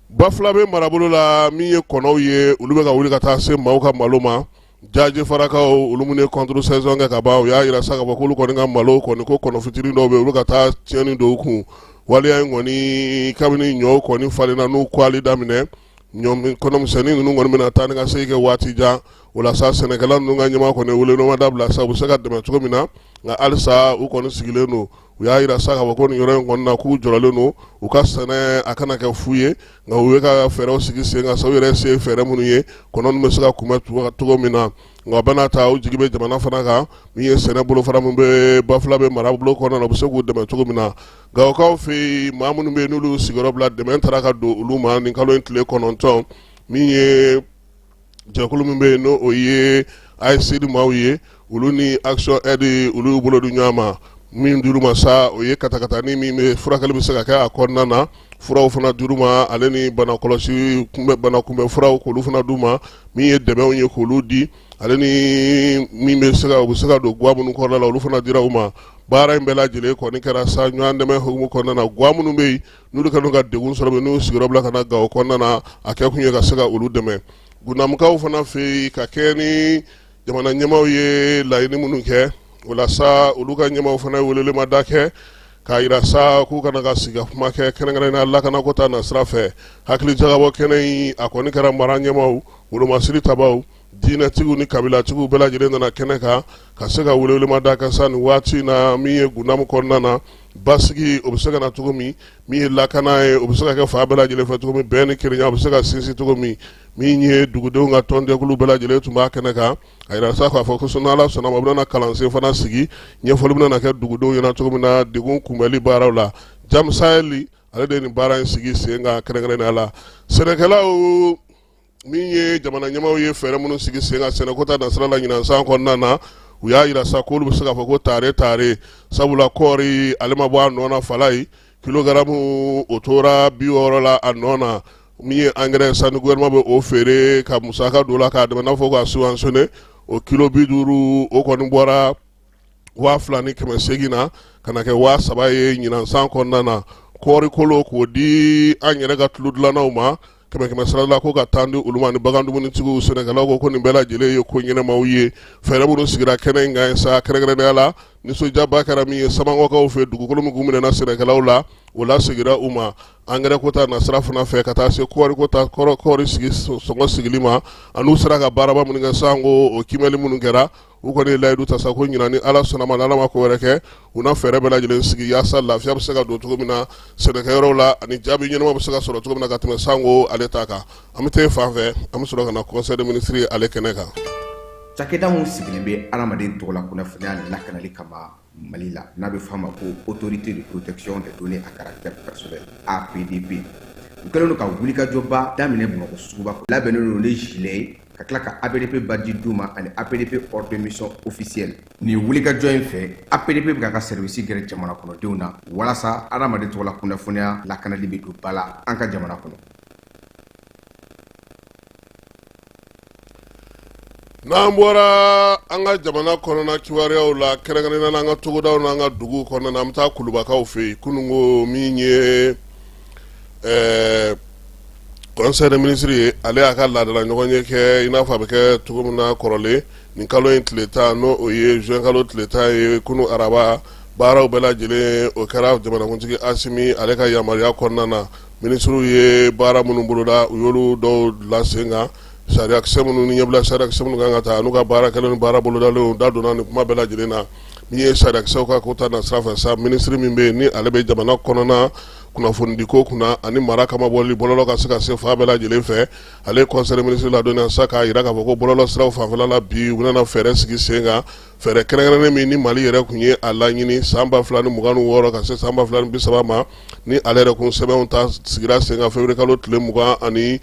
Bafulabe marabolo la, min ye kɔnɔw ye, olu bɛ ka wuli ka taa se maaw ka malo ma. Jaje farakaw olu minnu ye contre saison kɛ ka ban, u y'a jira sa k'a fɔ k'olu kɔni ka malo kɔni, ko kɔnɔ fitinin dɔw bɛ yen, olu ka taa tiɲɛni don u kun. Waleya in kɔni, kabini ɲɔw kɔni falenna n'u kwali daminɛ, ɲɔ kɔnɔmisɛnnin ninnu kɔni bɛna taa ni ka segin kɛ waati jan. O la sa, sɛnɛkɛla ninnu ka ɲɛmaa kɔni welenoma dabila sa, u bɛ se ka dɛmɛ cogo min na. Nka halisa u kɔni sigilen don. U y'a jira sa k'a fɔ ko nin yɔrɔ in kɔni na, k'u jɔrɔlen don u ka sɛnɛ a kana kɛ fu ye. Nka u bɛ ka fɛɛrɛw sigi sen kan sa, u yɛrɛ se fɛɛrɛ minnu ye, kɔnɔ ninnu bɛ se ka kunbɛn cogo min na. Nka bɛna ta, u jigi bɛ jamana fana kan, min ye sɛnɛ bolofara min bɛ Bafulabe marabolo kɔnɔna na, u bɛ se k'u dɛmɛ cogo min na. Gawokaw fɛ yen, maa minnu bɛ yen n'olu sigiyɔrɔ bila, dɛmɛ taara ka don olu ma nin kalo in tile 9. Min ye jɛkulu min bɛ yen, n'o o ye ASCD maaw ye, olu ni Action Aid, olu y'u bolo di ɲɔgɔn ma. Min dir'u ma sa, o ye katakatani min bɛ furakɛli bɛ se ka kɛ a kɔnɔna na. Furaw fana dir'u ma, ale ni bana kɔlɔsi kunbɛ, bana kunbɛ furaw k'olu fana d'u ma, min ye dɛmɛw ye k'olu di, ale ni min bɛ se ka u bɛ se ka don gwa minnu kɔnɔna la, olu fana dira u ma. Baara in bɛɛ lajɛlen kɔni kɛra sa ɲɔgɔn dɛmɛ hukumu kɔnɔna na. Gwa minnu bɛ yen n'olu kɛlen ka degun sɔrɔ, n'u sigiyɔrɔ bila ka na Gawo kɔnɔna na, a kɛ kun ye ka se ka olu dɛmɛ. Gundamukaw fana fɛ yen, ka kɛ ni jamana ɲɛmaaw ye laɲini minnu kɛ, o la sa olu ka ɲɛmaaw fana ye welelemada kɛ k'a yira sa k'u kana ka sigi ka kuma kɛ, kɛrɛnkɛrɛnnenya lakanako ta nasira fɛ. Hakili jagabɔ kɛnɛ in, a kɔni kɛra mara ɲɛmaaw, wolomasiri tabaw, diinɛtigiw ni kabilatigiw bɛɛ lajɛlen nana kɛnɛ kan ka se ka welewelemada kɛ sa nin waati in na, min ye Gundamu kɔnɔna na basigi o bɛ se ka na cogo min, min ye lakana ye o bɛ se ka kɛ fan bɛɛ lajɛlen fɛ cogo min, bɛn ni kelenya o bɛ se ka sinsin cogo min. Min ye dugudenw ka tɔnjɛkulu bɛɛ lajɛlen tun b'a kɛnɛ kan, a yira sa k'a fɔ ko n'Ala sɔnna ma, u bɛna kalansen fana sigi, ɲɛfɔli bɛna kɛ dugudenw ɲɛna cogo min na degun kunbɛli baaraw la. Jam Sahel, ale de ye nin baara in sigi sen kan kɛrɛnkɛrɛnnenya la. Sɛnɛkɛlaw, min ye jamana ɲɛmaaw ye fɛɛrɛ minnu sigi sen kan sɛnɛko ta nasira la ɲinan san kɔnɔna na, u y'a yira sa k'olu bɛ se k'a fɔ ko tare tare, sabula kɔɔri ale ma bɔ a nɔ na fala ye, kilogaramu o tora 60 la a nɔ na. Min ye angɛrɛ san ni gouvernement bɛ o feere ka musaka don la k'a dɛmɛ, n'a fɔ k'a subventionné, o kilo 50 o kɔni bɔra 2800 na ka na kɛ 3000 ye ɲinan san kɔnɔna na. Kɔɔri kolo k'o di an yɛrɛ ka tulu dilannaw ma, kɛmɛ kɛmɛ sara la ko ka tan di olu ma, ni bagan dumunitigiw. Sɛnɛkɛlaw ko nin bɛɛ lajɛlen ye ko ɲɛnamaw ye, fɛɛrɛ minnu sigira kɛnɛ in kan sa. Kɛrɛnkɛrɛnnenya la, nisɔndiyaba kɛra min ye Samankɔkaw fɛ, dugukolo min kun minɛna sɛnɛkɛlaw la, o lasegira u ma. Angɛrɛ ko ta nasira fana fɛ, ka taa se kɔɔri ko ta kɔɔri sigi sɔngɔ sigili ma, an'u sera ka baaraba minnu kɛ sanko o kiimɛli minnu kɛra, u kɔni ye layidu ta sa ko ɲinan, ni Ala sɔnna ma, Ala ma ko wɛrɛ kɛ, u na fɛɛrɛ bɛɛ lajɛlen sigi yaasa lafiya bɛ se ka don cogo min na sɛnɛkɛyɔrɔw la, ani jaabi ɲɛnama bɛ se ka sɔrɔ cogo min na ka tɛmɛ sanko ale ta kan. An bɛ taa fan fɛ, an bɛ sɔrɔ ka na conseil des ministres ale kɛnɛ kan. Cakɛda min sigilen bɛ adamaden tɔgɔla kunnafoniya lakanali kama Mali la, n'a bɛ f'a ma ko Autorité de protection des données à caractère personnel, APDP, u kɛlen don ka wulikajɔba daminɛ Bamakɔ suguba labɛnnen don ni gilet ye, ka tila ka APDP badge d'u ma ani APDP ordre de mission officiel. Nin wulikajɔ in fɛ, APDP bɛ k'a ka service gɛrɛ jamana kɔnɔdenw na walasa adamaden tɔgɔla kunnafoniya lakanali bɛ don ba la an ka jamana kɔnɔ. N'an bɔra an ka jamana kɔnɔna kibaruyaw la, kɛrɛnkɛrɛnnenya la an ka togodaw n'an ka duguw kɔnɔna na, an bɛ taa Kulubakaw fɛ yen. Kununko, min ye conseil des ministres ye, ale y'a ka laadala ɲɔgɔnye kɛ i n'a fɔ a bɛ kɛ cogo min na kɔrɔlen, nin kalo in tile 10, n'o o ye juin kalo tile 10 ye, kunu araba. Baaraw bɛɛ lajɛlen o kɛra jamanakuntigi Asimi ale ka yamaruya kɔnɔna na. Minisiriw ye baara minnu boloda, u y'olu dɔw bila sen kan, sariyakisɛ minnu ni ɲɛbila sariyakisɛ minnu kan ka ta, n'u ka baara kɛlen ni baara bolodalenw da donna nin kuma bɛɛ lajɛlen na. Min ye sariyakisɛw ka ko ta na sira fɛ sa, minisiri min bɛ yen ni ale bɛ jamana kɔnɔna kunnafonidiko kunna ani mara kamabɔli bɔlɔlɔ ka se ka se fan bɛɛ lajɛlen fɛ, ale ye conseil des ministres ladɔnniya sa k'a jira k'a fɔ ko bɔlɔlɔ siraw fanfɛla la bi, u bɛna fɛɛrɛ sigi sen kan, fɛɛrɛ kɛrɛnkɛrɛnnen min ni Mali yɛrɛ tun ye a laɲini san 2026 ka se san 2030 ma, ni ale yɛrɛ kun sɛbɛnw ta sigira sen kan février kalo tile 25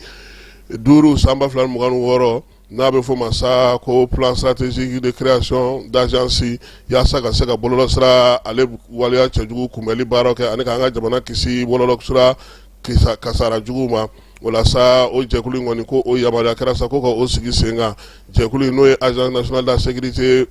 san 2026, n'a bɛ fɔ ma sa ko plan stratégique de création d'agence, yaasa ka se ka bɔlɔlɔsira ale waleya cɛjugu kunbɛnli baaraw kɛ ani k'an ka jamana kisi bɔlɔlɔsira kasara juguw ma. O la sa, o jɛkulu in kɔni ko o yamaruya kɛra sa ko ka o sigi sen kan. Jɛkulu in, n'o ye Agence nationale de la sécurité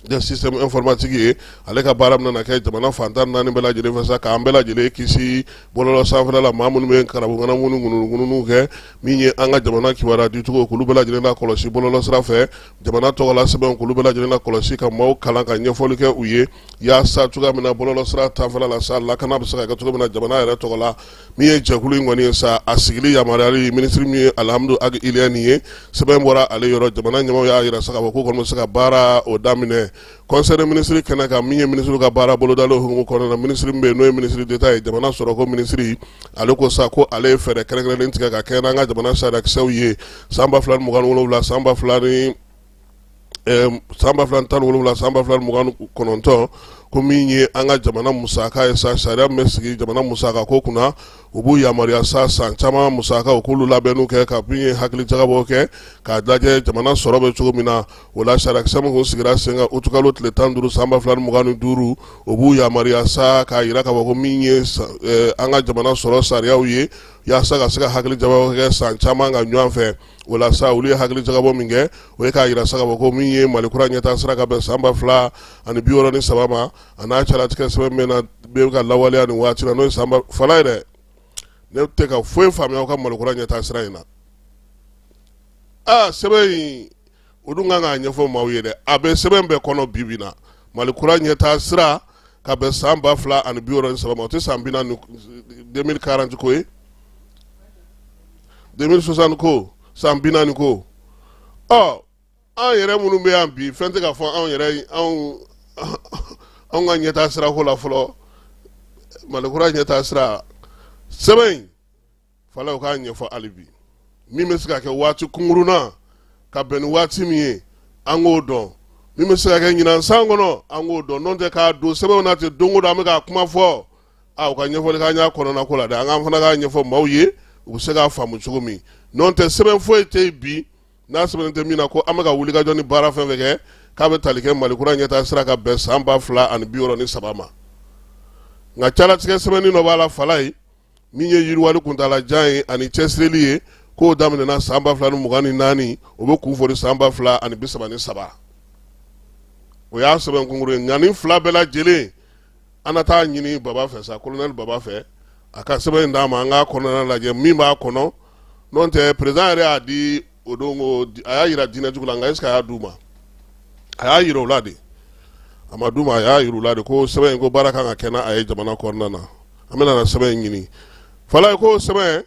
des systèmes informatiques ye, ale ka baara bɛna kɛ jamana fan 14 bɛɛ lajɛlen fɛ sa, k'an bɛɛ lajɛlen kisi bɔlɔlɔ sanfɛla la, maa minnu bɛ karabu ni ŋunuŋunuw kɛ, min ye an ka jamana kibaruya dicogo k'olu bɛɛ lajɛlen na kɔlɔsi bɔlɔlɔ sira fɛ, jamana tɔgɔla sɛbɛnw k'olu bɛɛ lajɛlen na kɔlɔsi, ka maaw kalan ka ɲɛfɔli kɛ u ye yaasa cogoya min na bɔlɔlɔ sira sanfɛla la sa, lakana bɛ se ka kɛ cogo min na jamana yɛrɛ tɔgɔ la. Min ye jɛkulu in kɔni ye sa, a sigili yamaruyali, minisiri min ye Alihamudu Agi Iliyɛni ye, sɛbɛn bɔra ale yɔrɔ. Jamana ɲɛmaaw y'a jira sa k'a fɔ k'u kɔni bɛ se ka baara o daminɛ. Conseil des ministres kɛnɛ kan, min ye minisiriw ka baara bolodalen hukumu kɔnɔna na, minisiri min bɛ yen n'o ye minisiri d'État ye, jamana sɔrɔko minisiri, ale ko sa ko ale ye fɛɛrɛ kɛrɛnkɛrɛnnen tigɛ ka kɛɲɛ n'an ka jamana sariyakisɛw ye san 2027, san 2017, san 2029, ko min ye an ka jamana musaka ye sa, sariya min bɛ sigi jamana musaka ko kunna, u b'u yamaruya sa san caman musaka u k'olu labɛnniw kɛ, ka min ye hakili jagabɔ kɛ k'a lajɛ jamana sɔrɔ bɛ cogo min na. O la, sariyakisɛ min kun sigira sen kan utukalo tile 15 san 2025, o b'u yamaruya sa k'a jira k'a fɔ ko min ye an ka jamana sɔrɔ sariyaw ye, yaasa ka se ka hakili jagabɔ kɛ san caman ka ɲɔgɔn fɛ. O la sa, olu ye hakili jagabɔ min kɛ, o ye k'a jira sa k'a fɔ ko min ye Mali kura ɲɛtaa sira ka bɛn san 2063 ma, a n'a calatigɛ sɛbɛn min na bɛ ka lawaleya nin waati la, n'o ye san fala ye dɛ. Ne tɛ ka foyi faamuya aw ka Mali kura ɲɛtaa sira in na. Aa, sɛbɛn in, o dun kan k'a ɲɛfɔ maaw ye dɛ. A bɛ sɛbɛn bɛɛ kɔnɔ bi bi na, Mali kura ɲɛtaa sira ka bɛn san 2063 ma, o tɛ san 40, 2040 ko ye, 2060 ko, san 40 ko. Ɔ, an yɛrɛ minnu bɛ yan bi, fɛn tɛ ka fɔ anw yɛrɛ, anw ka ɲɛtaa sira ko la fɔlɔ. Mali kura ɲɛtaa sira sɛbɛn in fala, u k'a ɲɛfɔ hali bi, min bɛ se ka kɛ waati kunkurunna ka bɛn ni waati min ye, an k'o dɔn. Min bɛ se ka kɛ ɲinan san kɔnɔ, an k'o dɔn. N'o tɛ, k'a don sɛbɛnw na ten, don o don an bɛ k'a kuma fɔ. A u ka ɲɛfɔli k'an y'a kɔnɔna ko la dɛ, an k'an fana k'a ɲɛfɔ maaw ye, u bɛ se k'a faamu cogo min. N'o tɛ, sɛbɛn foyi tɛ yen bi n'a sɛbɛnnen tɛ min na ko an bɛ ka wulikajɔ ni baara fɛn fɛn kɛ, k'a bɛ tali kɛ Mali kura ɲɛtaa sira ka bɛn san 2063 ma. Nka calatigɛ sɛbɛnni dɔ b'a la fala ye, min ye yiriwali kuntaalajan ye ani cɛsirili ye, k'o daminɛna san 2024, o bɛ kun fori san 2033. O y'a sɛbɛn kunkuru ye. Nka nin fila bɛɛ lajɛlen, an na taa ɲini Baba fɛ sa, colonel Baba fɛ, a ka sɛbɛn in d'a ma, an k'a kɔnɔna lajɛ min b'a kɔnɔ. N'o tɛ, président yɛrɛ y'a di o don ko a y'a yira diinɛtigiw la, nka est ce que a y'a d'u ma? A y'a yira u la de, a ma d'u ma. A y'a yira u la de ko sɛbɛn in, ko baara kan ka kɛ n'a ye jamana kɔnɔna na. An bɛna na sɛbɛn in ɲini fala ko sɛbɛn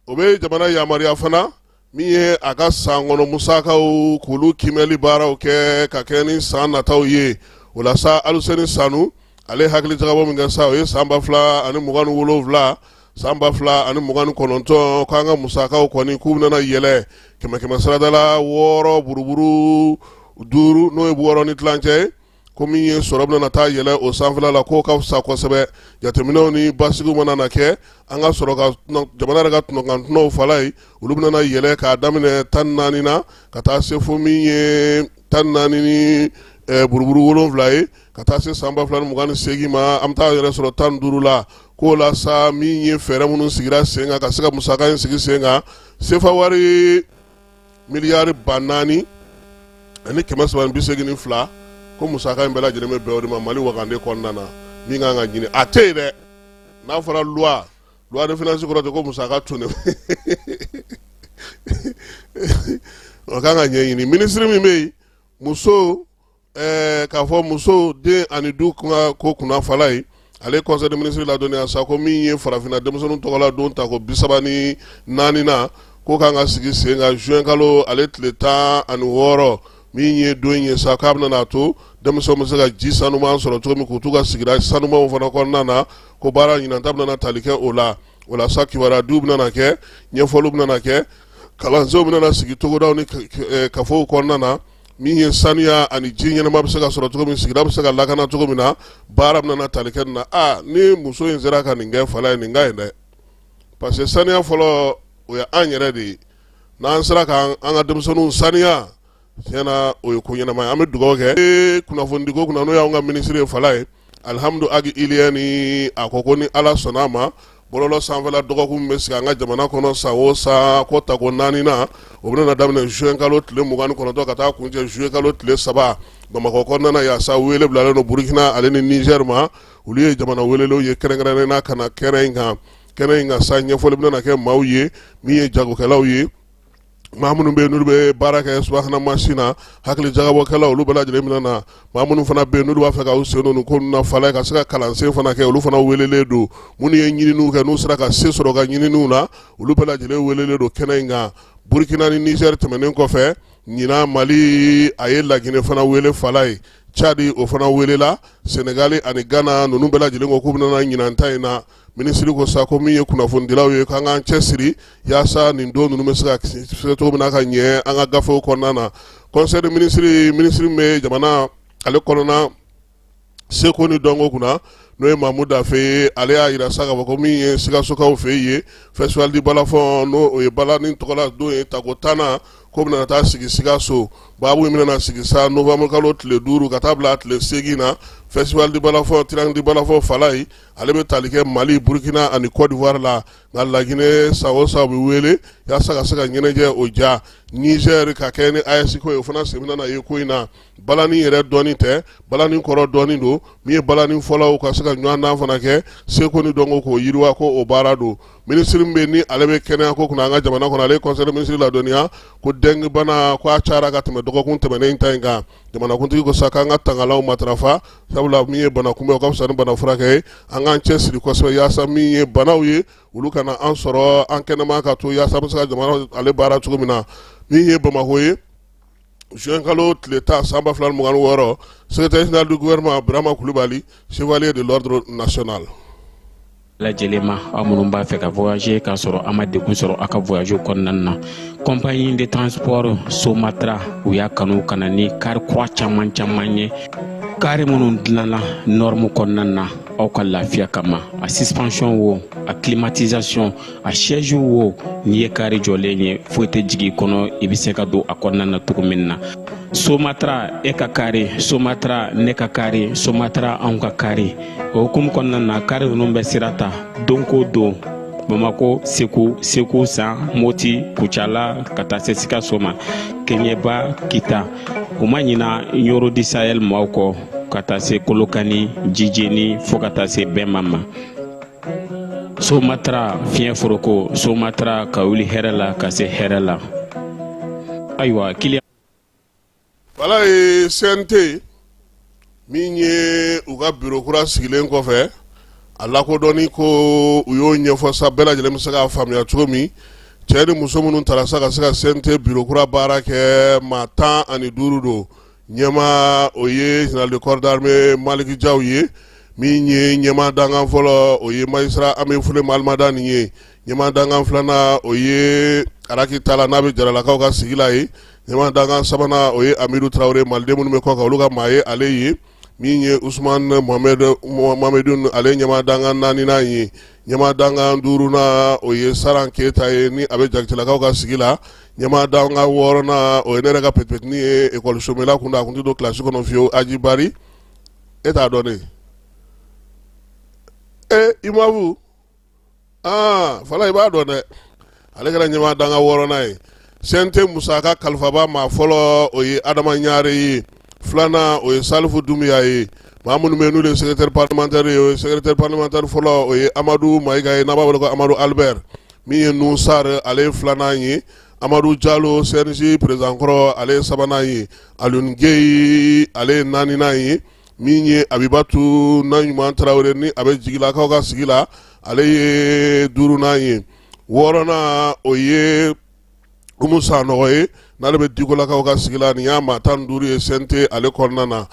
o bɛ jamana yamaruya fana, min ye a ka san kɔnɔ musakaw, k'olu kiimɛli baaraw kɛ ka kɛ ni san nataw ye. O la sa, Aluseni Sanu, ale hakili jagabɔ min kɛ sa, o ye san 2027, san 2029, k'an ka musakaw kɔni k'u bɛna yɛlɛ kɛmɛ kɛmɛ sarada la wɔɔrɔ buruburu duuru, n'o ye wɔɔrɔ ni tilancɛ ye, ko min ye sɔrɔ bɛna taa yɛlɛ o sanfɛla la, k'o ka fisa kosɛbɛ. Jateminɛw ni basigiw mana na kɛ, an ka sɔrɔ ka jamana yɛrɛ ka tɔnɔkan fala ye, olu bɛna yɛlɛ k'a daminɛ 14 na ka taa se fo min ye 14 ni buruburu wolonwula ye, ka taa se san 2028 ma, an bɛ taa yɛrɛ sɔrɔ 15 la. K'o la sa, min ye fɛɛrɛ minnu sigira sen kan ka se ka musaka in sigi sen kan, sefa wari miliyari 4382, ko musaka in bɛɛ lajɛlen bɛ bɛn o de ma Mali wagande kɔnɔna na. Min kan ka ɲini, a tɛ yen dɛ. N'a fɔra loi de finance kɔrɔ tɛ ko musaka tun o kan ka ɲɛɲini. Minisiri min bɛ yen, muso, k'a fɔ muso, den ani du ko kunna fala ye, ale conseil des ministres ladɔnniya sa ko min ye farafinna denmisɛnninw tɔgɔla don tako 34 na, ko kan ka sigi sen kan juin kalo ale tile 16, min ye don ye sa, k'a bɛna n'a to denmisɛnw bɛ se ka ji sanuman sɔrɔ cogo min, k'u t'u ka sigida sanumanw fana kɔnɔna na, ko baara ɲinan ta bɛna tali kɛ o la. O la sa, kibaruya diw bɛna kɛ, ɲɛfɔliw bɛna kɛ, kalansenw bɛna sigi togodaw ni kafow kɔnɔna na, min ye saniya ani ji ɲɛnama bɛ se ka sɔrɔ cogo min, sigida bɛ se ka lakana cogo min na, baara bɛna tali kɛ nin na. Aa, ni muso in sera ka nin kɛ fala ye, nin ka ɲi dɛ, parce que saniya fɔlɔ, o ye an yɛrɛ de ye. N'an sera k'an ka denmisɛnninw saniya, tiɲɛ na, o ye ko ɲɛnama ye. An bɛ dugawu kɛ kunnafonidiko kunna, n'o y'anw ka minisiri ye fala ye, Alihamudu Agi Iliyɛni. A ko ni Ala sɔnna a ma, bɔlɔlɔ sanfɛla dɔgɔkun min bɛ sigi an ka jamana kɔnɔ san o san, ko tako naani na, o bɛna daminɛ juin kalo tile 29 ka taa kuncɛ juillet kalo tile 3 Bamakɔ kɔnɔna na. Yaasa wele bilalen don Burukina ale ni Nizɛri ma, olu ye jamana welelenw ye kɛrɛnkɛrɛnnen na ka na kɛnɛ in kan. Kɛnɛ in kan sa, ɲɛfɔli bɛna kɛ maaw ye, min ye jagokɛlaw ye, maa minnu bɛ yen n'olu bɛ baara kɛ subahana mansin na, hakili jagabɔkɛlaw, olu bɛɛ lajɛlen bɛna na. Maa minnu fana bɛ yen n'olu b'a fɛ ka u sen don nin ko ninnu na fala, ka se ka kalansen fana kɛ, olu fana welelen don. Minnu ye ɲininiw kɛ, n'u sera ka se sɔrɔ ka ɲininiw na, olu bɛɛ lajɛlen welelen don kɛnɛ in kan. Burukina ni Nizɛri tɛmɛnen kɔfɛ, ɲinan Mali a ye Laginɛ fana wele fala ye, Cadi o fana welela, Senegali ani Gana, ninnu bɛɛ lajɛlen ko k'u bɛna na ɲinan ta in na. Minisiri ko sa ko min ye kunnafonidilaw ye, k'an k'an cɛ siri yaasa nin don ninnu bɛ se ka se cogo min na ka ɲɛ an ka gafew kɔnɔna na. Conseil des ministres, minisiri min bɛ jamana ale kɔnɔna Seko ni dɔnko kunna, n'o ye Mamu Dafe ye, ale y'a yira sa k'a fɔ ko min ye Sikasokaw fɛ yen, festival du balafon, n'o o ye balani tɔgɔla don ye, tako 10nan ko bɛna taa sigi Sikaso. Baabu in bɛna sigi sa novembre kalo tile 5 ka taa bila tile 8 na. Festival du balafon, triangle du balafon, Falayi, ale bɛ tali kɛ Mali, Burkina ani Côte d'Ivoire la. Nka Laginɛ, san o san u bɛ wele yaasa ka se ka ɲɛnajɛ o ja. Niger ka kɛ ni AES ko ye, o fana sen bɛna na ye ko in na. Balani yɛrɛ dɔɔni tɛ, balani kɔrɔ dɔɔni don. Min ye balani fɔlaw ka se ka ɲɔgɔndan fana kɛ, seko ni dɔnko k'o yiriwa, ko o baara don. Minisiri min bɛ ni ale bɛ kɛnɛya ko kunna an ka jamana kɔnɔ, ale ye conseil des ministres ladɔnniya ko dengue bana ko a cayara ka tɛmɛ dɔgɔkun tɛmɛnen ta in kan. Jamanakuntigi ko sa k'an ka tangalanw matarafa, sabula min ye bana kunbɛn, o ka fisa ni bana furakɛ ye. An k'an cɛ siri kosɛbɛ yaasa min ye banaw ye, olu kana an sɔrɔ, an kɛnɛma ka to, yaasa an bɛ se ka jamana ale baara cogo min na. Min ye Bamakɔ ye, juin kalo tile 10 san 2026, secrétaire général du gouvernement Birama Kulubali, chevalier de l'ordre national. Lajɛlen ma, aw minnu b'a fɛ ka voyager k'a sɔrɔ a ma degun sɔrɔ aw ka voyage kɔnɔna na, compagnie de transport Somatra, u y'a kanu ka na ni kari kura caman caman ye, kari minnu dilanna norme kɔnɔna na aw ka lafiya kama. A suspension wo, a climatisation, a siège wo, n'i ye kari jɔlen ye, foyi tɛ jigin i kɔnɔ, i bɛ se ka don a kɔnɔna na cogo min na. Somatra, e ka kari Somatra, ne ka kari Somatra, anw ka kari. O hukumu kɔnɔna na, kari ninnu bɛ sira ta don ko don Bamako, Segu, Segu San, Moti, Kucala, ka taa se Sikaso ma, Keɲeba, Kita. U ma ɲina Ɲoro du Sahel maaw kɔ, ka taa se Kolokani, Jijeni, fo ka taa se Bɛnma ma. Somatra, fiɲɛ foroko Somatra, ka wuli hɛrɛ la ka se hɛrɛ la. Ayiwa, kiliyan. Wala ye CNT min ye, u ka bureau kura sigilen kɔfɛ, a lakodɔnni ko u y'o ɲɛfɔ sa, bɛɛ lajɛlen bɛ se k'a faamuya cogo min. Cɛ ni muso minnu tara sa ka se ka CNT bureau kura baara kɛ, maa 15 don. Ɲɛmaa, o ye général de corps d'armée Maliki Jaw ye. Min ye ɲɛmaa dankan fɔlɔ, o ye magistrat Amefule Malimadani ye. Ɲɛmaa dankan filanan, o ye Araki Tala, n'a bɛ Jaralakaw ka sigi la ye. Ɲɛmaa dankan sabanan, o ye Amidu Tarawele, maliden minnu bɛ kɔ kan, olu ka maa ye ale ye. Min ye Usumani Mohamedou, ale ɲɛmaa dankan naaninan ye. Ɲɛmaa dankan duurunan, o ye Saran Keyita ye, ni a bɛ Jakitelakaw ka sigi la. Ɲɛmaa dankan wɔɔrɔnan, o ye ne yɛrɛ ka petipetini ye, ekɔli somela kun don, a kun tɛ don kilasi kɔnɔ fiyewu, Aji Bari, e t'a dɔn ne e imamu aa Fala, i b'a dɔn dɛ. Ale kɛra ɲɛmaa dankan wɔɔrɔnan ye. CNT musaka kalifaba maa fɔlɔ, o ye Adama Ɲare ye. Filanan, o ye Salifu Dunbiya ye. Maa minnu bɛ n'olu ye secrétaire parlementaire ye, o ye secrétaire parlementaire fɔlɔ, o ye Amadu Mayiga ye, n'a b'a wele ko Amadu Albert. Min ye Nuhu Sar, ale ye filanan ye. Amadu Jalo, CNJ président kɔrɔ, ale ye sabanan ye. Alioune Gueye, ale ye naaninan ye. Min ye Abibatu Naɲuman Tarawele, ni a bɛ Jigilakaw ka sigi la, ale ye duurunan ye. Wɔɔrɔnan, o ye Umu Sanɔgɔ ye, n'ale bɛ Dikolakaw ka sigi la. Nin y'a maa 15 ye CNT ale kɔnɔna na.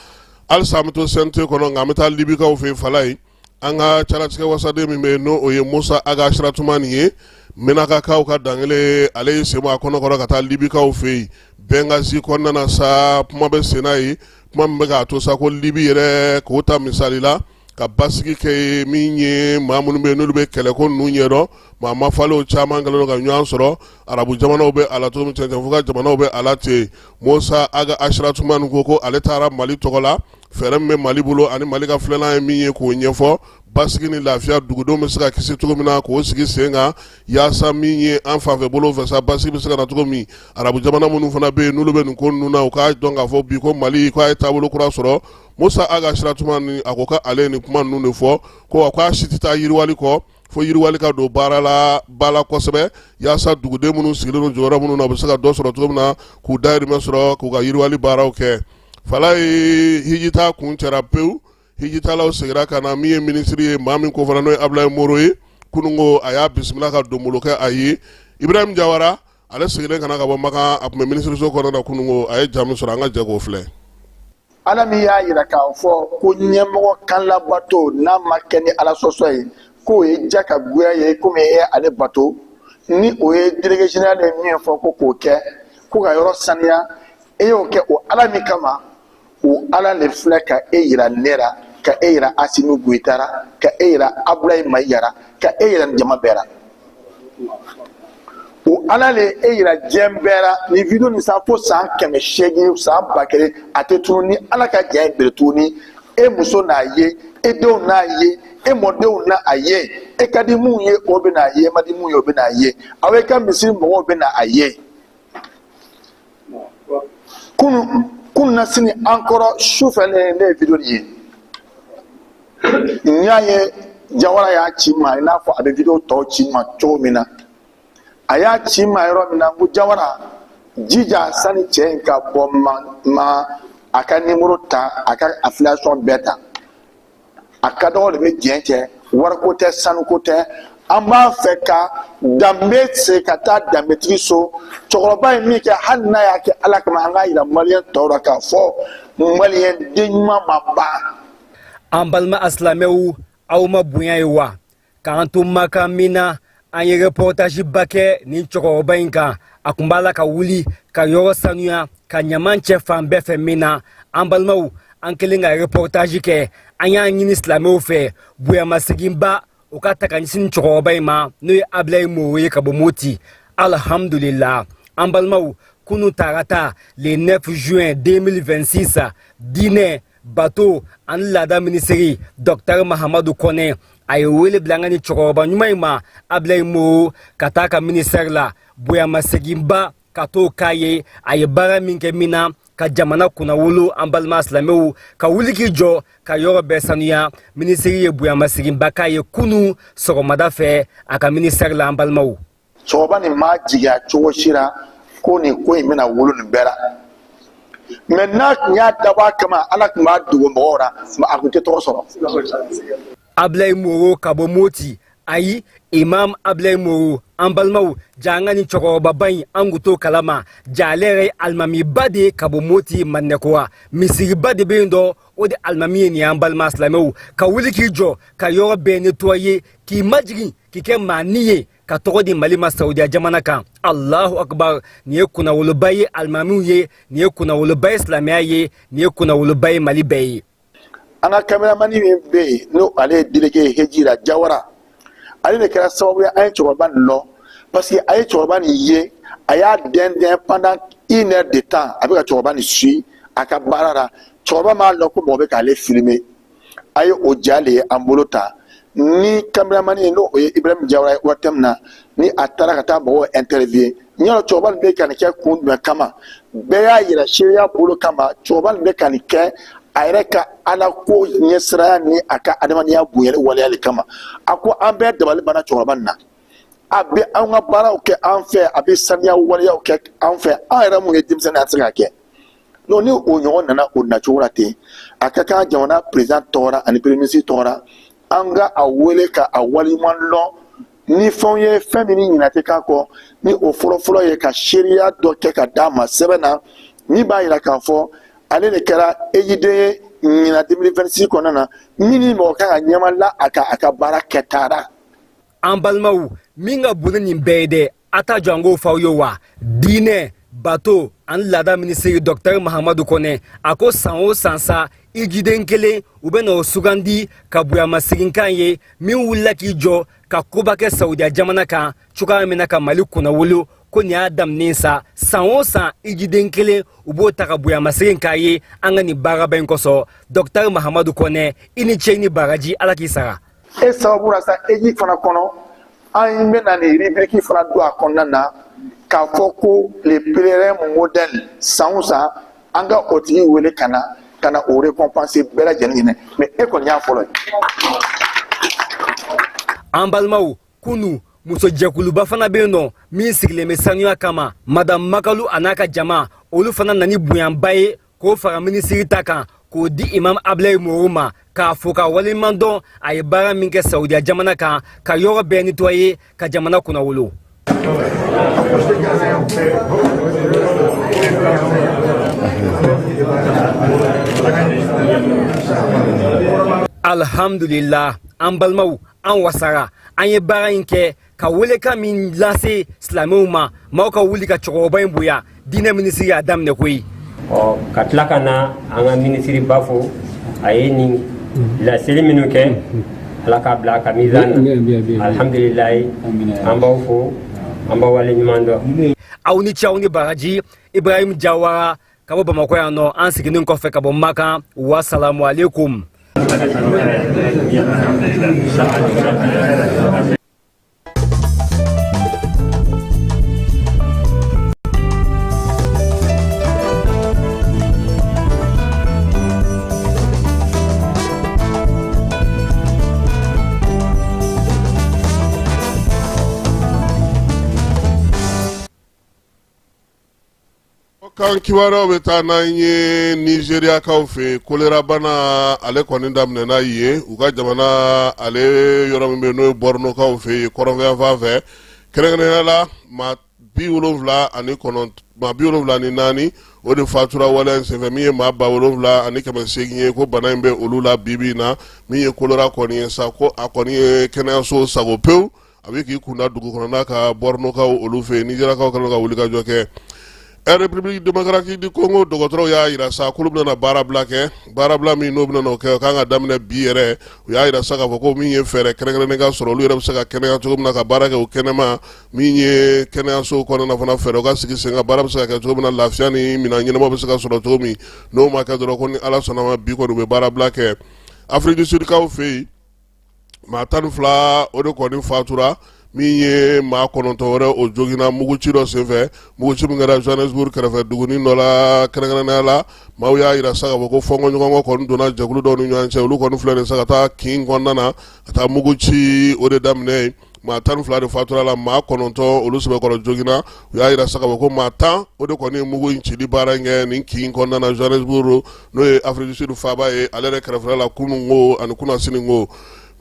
Halisa an bɛ to CNT kɔnɔ, nka an bɛ taa Libikaw fɛ yen, Falayi. An ka calatigɛ wasaden min bɛ yen, n'o o ye Musa Aga Asiratumani ye, Menakakaw ka dankelen, ale ye sen bɔ a kɔnɔkɔrɔ ka taa Libikaw fɛ yen Bɛngazi kɔnɔna na sa. Kuma bɛ senna ye, kuma min bɛ k'a to sa ko Libi yɛrɛ k'o ta misali la ka basigi kɛ ye. Min ye maa minnu bɛ yen, n'olu bɛ kɛlɛko ninnu ɲɛdɔn, maa mafalenw caman kɛlen don ka ɲɔgɔn sɔrɔ. Arabu jamanaw bɛ a la cogo min, cɛncɛnfuga jamanaw bɛ a la ten. Musa Aga Asiratumani ko ale taara Mali tɔgɔ la, fɛɛrɛ min bɛ Mali bolo ani Mali ka filɛlan ye min ye, k'o ɲɛfɔ, basigi ni lafiya, dugudenw bɛ se ka kisi cogo min na, k'o sigi sen kan, yaasa min ye an fanfɛ bolo fɛ sa, basigi bɛ se ka na cogo min. Arabu jamana minnu fana bɛ yen, n'olu bɛ nin ko ninnu na, u k'a dɔn k'a fɔ bi ko Mali k'a ye taabolo kura sɔrɔ. Musa Aga Asiratumani, a ko k'ale ye nin kuma ninnu de fɔ, ko wa k'a si tɛ taa yiriwali kɔ, fo yiriwali ka don baara la ba la kosɛbɛ, yaasa duguden minnu sigilen don jɔyɔrɔ minnu na, u bɛ se ka dɔ sɔrɔ cogo min na, k'u dayirimɛ sɔrɔ, k'u ka yiriwali baaraw kɛ. Falayi, hijita kuncɛra pewu, hijitalaw seginna ka na. Min ye minisiri ye, maa min ko fana, n'o ye Abulayi Moro ye, kununko a y'a bisimila ka donbolo kɛ a ye. Ibrahim Jawara, ale seginnen ka na ka bɔ Makan, a tun bɛ minisiriso kɔnɔ na kununko, a ye ja min sɔrɔ, an ka jɛ k'o filɛ. Ala min y'a yira k'a fɔ ko ɲɛmɔgɔ kan labato n'a ma kɛ ni Ala sɔsɔ ye, k'o ye ja ka goya ye, komi e ye ale bato, ni o ye délégué général ye min fɔ ko k'o kɛ, ko ka yɔrɔ saniya, e y'o kɛ o Ala min kama, o Ala le filɛ ka e yira ne la. Ka e yira Asimi Goyita ra, ka e yira Abulayi Mayiga ra, ka e yira jama bɛɛ ra. O Ala le e yira diɲɛ bɛɛ ra. Ni video nin san fo san 800, san 1000, a tɛ tunu. Ni Ala ka jɛn ye bere tuguni, e muso n'a ye, e denw n'a ye, e mɔdenw n'a a ye, e ka di mun ye o bɛ n'a ye, e ma di mun ye o bɛ n'a ye, aw e ka misiri mɔgɔw bɛ na a ye. Kunu kunu na sini an kɔrɔ su fɛ, ne ye video nin ye, n y'a ye Jawara y'a ci n ma, i n'a fɔ a bɛ video tɔw ci n ma cogo min na. A y'a ci n ma yɔrɔ min na, n ko Jawara, jija sani cɛ in ka bɔ ma, a ka nimoro ta, a ka affiliation bɛɛ ta. A ka dɔgɔ de bɛ diɲɛ cɛ, wariko tɛ, sanuko tɛ. An b'a fɛ ka danbe se ka taa danbetigi so. Cɛkɔrɔba ye min kɛ, hali n'a y'a kɛ Ala kama, an k'a yira maliyɛn tɔw la k'a fɔ maliyɛn den ɲuman ma ban. An balima asilamɛw, aw ma bonya ye wa k'an to Makan min na, an ye reportage ba kɛ nin cɛkɔrɔba in kan. A kun b'a la ka wuli ka yɔrɔ sanuya, ka ɲaman cɛ fan bɛɛ fɛ min na. An balimaw, an kelen ka reportage kɛ, an y'a ɲini silamɛw fɛ bonyamaseginba o ka ta ka ɲɛsin cɛkɔrɔba in ma, n'o ye Abilayi Moro ye ka bɔ Moti. Alhamdulillah, an balimaw, kunu tarata le 9 juin 2026, diinɛ, bato ani laada minisiri Dɔktɛr Mahamadu Kɔnɛ, a ye wele bila an ka nin cɛkɔrɔba ɲuman in ma, Abilayi Moro, ka taa ka ministère la, bonyamaseginba ka t'o k'a ye, a ye baara min kɛ min na ka jamana kunnawolo. An balima silamɛw, ka wuli k'i jɔ ka yɔrɔ bɛɛ sanuya, minisiri ye bonyamaseginba k'a ye kunu sɔgɔmada fɛ a ka ministère la, an balimaw. Cɛkɔrɔba nin m'a jigiya cogo si la ko nin ko in bɛna wolo nin bɛɛ la, mɛ n'a tun y'a dabɔ a kama, Ala tun b'a dogo mɔgɔw la, a tun tɛ tɔgɔ sɔrɔ. Abilayi Moro ka bɔ Moti, ayi, Imam Abilayi Moro. An balimaw, ja an ka nin cɛkɔrɔbaba in, an kun t'o kalama. Ja ale yɛrɛ ye alimamiba de ye ka bɔ Moti Mandɛkura, misiriba de bɛ yen dɔ, o de alimami ye nin. Y'an balima silamɛw, ka wuli k'i jɔ ka yɔrɔ bɛɛ nettoyer, k'i majigin, k'i kɛ maa ni ye ka tɔgɔ di Mali ma Saudiya jamana kan. Allahu akbar! Nin ye kunnawoloba ye alimamiw ye, nin ye kunnawoloba ye silamɛya ye, nin ye kunnawoloba ye Mali bɛɛ ye. An ka kameramani min bɛ yen, n'o ale ye délégué ye heji la, Jawara, ale de kɛra sababu ye an ye cɛkɔrɔba nin lɔn, parce que a ye cɛkɔrɔba nin ye, a y'a dɛndɛn pendant une heure de temps, a bɛ ka cɛkɔrɔba nin suit a ka baara la. Cɛkɔrɔba m'a lɔn ko mɔgɔ bɛ k'ale filmer. A ye o ja le ye an bolo ta ni kameramani ye, n'o ye Ibrahim Jawara ye. Waati min na ni a taara ka taa mɔgɔw interviewer, n y'a dɔn cɛkɔrɔba nin bɛ ka nin kɛ kun jumɛn kama. Bɛɛ y'a yira seereya bolo kama, cɛkɔrɔba nin bɛ ka nin kɛ a yɛrɛ ka Ala ko ɲɛsiraya ni a ka adamadenya bonyali waleya de kama. A ko an bɛɛ dabali banna cɛkɔrɔba nin na. A bɛ an ka baaraw kɛ an fɛ, a bɛ saniya waleyaw kɛ an fɛ, an yɛrɛ mun ye denmisɛnnin, an tɛ se k'a kɛ. Donc ni o ɲɔgɔn nana o nacogo la ten, a ka kan jamana président tɔgɔ la ani premier ministre tɔgɔ la, an ka a wele ka a waleɲuman lɔn ni fɛnw ye, fɛn min ni ɲinɛ tɛ k'a kɔ. Ni o fɔlɔfɔlɔ ye ka seereya dɔ kɛ ka d'a ma sɛbɛn na, min b'a yira k'a fɔ ale de kɛra ejiden ye ɲinan 2026 kɔnɔna na, min ni mɔgɔ kan ka ɲɛma la a kan a ka baara kɛta ra. An balimaw, min ka bon ni nin bɛɛ ye dɛ, a t'a jɔ an k'o f'aw ye wa. Diinɛ, bato ani laada minisiri Dɔktɛr Mahamadu Kɔnɛ, a ko san o san sa, ijiden kelen u bɛ na o sugandi ka bonyamaseginkan ye, min wulila k'i jɔ ka koba kɛ Saudiya jamana kan cogoya min na ka Mali kunnawolo. Ko nin y'a daminɛ sa, san o san ijiden kelen u b'o ta ka bonyamasegin k'a ye an ka nin baaraba in kosɔn. Dɔktɛr Mahamadu Kɔnɛ, i ni ce, i ni baraji, Ala k'i sara. E sababu la sa, eji fana kɔnɔ, an bɛna nin rubrique fana don a kɔnɔna na k'a fɔ ko le pèlerin modèle. San o san, an ka o tigi wele ka na o récompenser bɛɛ lajɛlen ɲinɛ, mais e kɔni y'a fɔlɔ ye. An balimaw, kunu musojɛkuluba fana bɛ yen nɔ min sigilen bɛ sanuya kama, Madame Makalu a n'a ka jama, olu fana nani bonyanba ye k'o fara minisiri ta kan k'o di Imam Abilayi Moro ma, k'a fo ka waleɲuman dɔn a ye baara min kɛ Saudiya jamana kan ka yɔrɔ bɛɛ nettoyer, ka jamana kunnawolo. Alhamdulillah, an balimaw, an wasara. An ye baara in kɛ ka welekan min lase silamɛw ma, maaw ka wuli ka cɛkɔrɔba in bonya. Diinɛ minisiri y'a daminɛ koyi. Ɔ, ka tila ka na an ka minisiriba fo, a ye nin Laseli minnu kɛ, Ala k'a bila a ka mizan na. Alhamdulilayi, an b'aw fo, an b'aw waleɲuman dɔn. Aw ni ce, aw ni baraji. Ibrahim Jawara ka bɔ Bamakɔ yan nɔ, an seginnen kɔfɛ ka bɔ Makan. Wasalamu aleykum. Kan kibaruyaw bɛ taa n'an ye Nizeriyakaw fɛ yen. Kolerabana ale kɔni daminɛna yen, u ka jamana ale yɔrɔ min bɛ yen, n'o ye Bɔrɔnokaw fɛ yen, kɔrɔnfɛyanfan fɛ, kɛrɛnkɛrɛnnenya la maa 74, maa 74 o de fatura waleya in senfɛ, min ye maa 7800 ye ko bana in bɛ olu la bi bi in na. Min ye kolera kɔni ye sa, ko a kɔni ye kɛnɛyaso sago pewu, a bɛ k'i kunda dugu kɔnɔna kan Bɔrɔnokaw olu fɛ yen. Nizeriyakaw kɛlen ka wuli ka jɔ kɛ. République démocratique du Congo dɔgɔtɔrɔw y'a jira sa k'olu bɛna baarabila kɛ. Baarabila min n'o bɛna kɛ, o kan ka daminɛ bi yɛrɛ. U y'a jira sa k'a fɔ ko min ye fɛɛrɛ kɛrɛnkɛrɛnnen ka sɔrɔ, olu yɛrɛ bɛ se ka kɛnɛya cogo min na, ka baara kɛ o kɛnɛma. Min ye kɛnɛyaso kɔnɔna fana, fɛɛrɛ ka sigi sen kan, baara bɛ se ka kɛ cogo min na, lafiya ni minɛn ɲɛnama bɛ se ka sɔrɔ cogo min. N'o ma kɛ dɔrɔn, ko ni Ala sɔnna ma, bi kɔni u bɛ baarabila kɛ. Afrique du Sud kaw fɛ yen, maa 12 o de kɔni fatura, min ye maa 9 wɛrɛ o joginna muguci dɔ senfɛ, muguci min kɛra Johannesburg kɛrɛfɛ dugunin dɔ la. Kɛrɛnkɛrɛnnenya la, maaw y'a jira sa k'a fɔ ko fɔnkɔɲɔgɔnkɔ kɔni donna jɛkulu dɔw ni ɲɔgɔn cɛ. Olu kɔni filɛ nin sa ka taa kin kɔnɔna na ka taa muguci o de daminɛ yen. Maa 12 de fatura la, maa 9 olu sɛbɛkɔrɔ joginna. U y'a jira sa k'a fɔ ko maa 10 o de kɔni ye mugu in cili baara in kɛ nin kin kɔnɔna na Johannesburg, n'o ye Afrique du Sud faaba ye, ale yɛrɛ kɛrɛfɛla la kunun ko ani kunasini ko.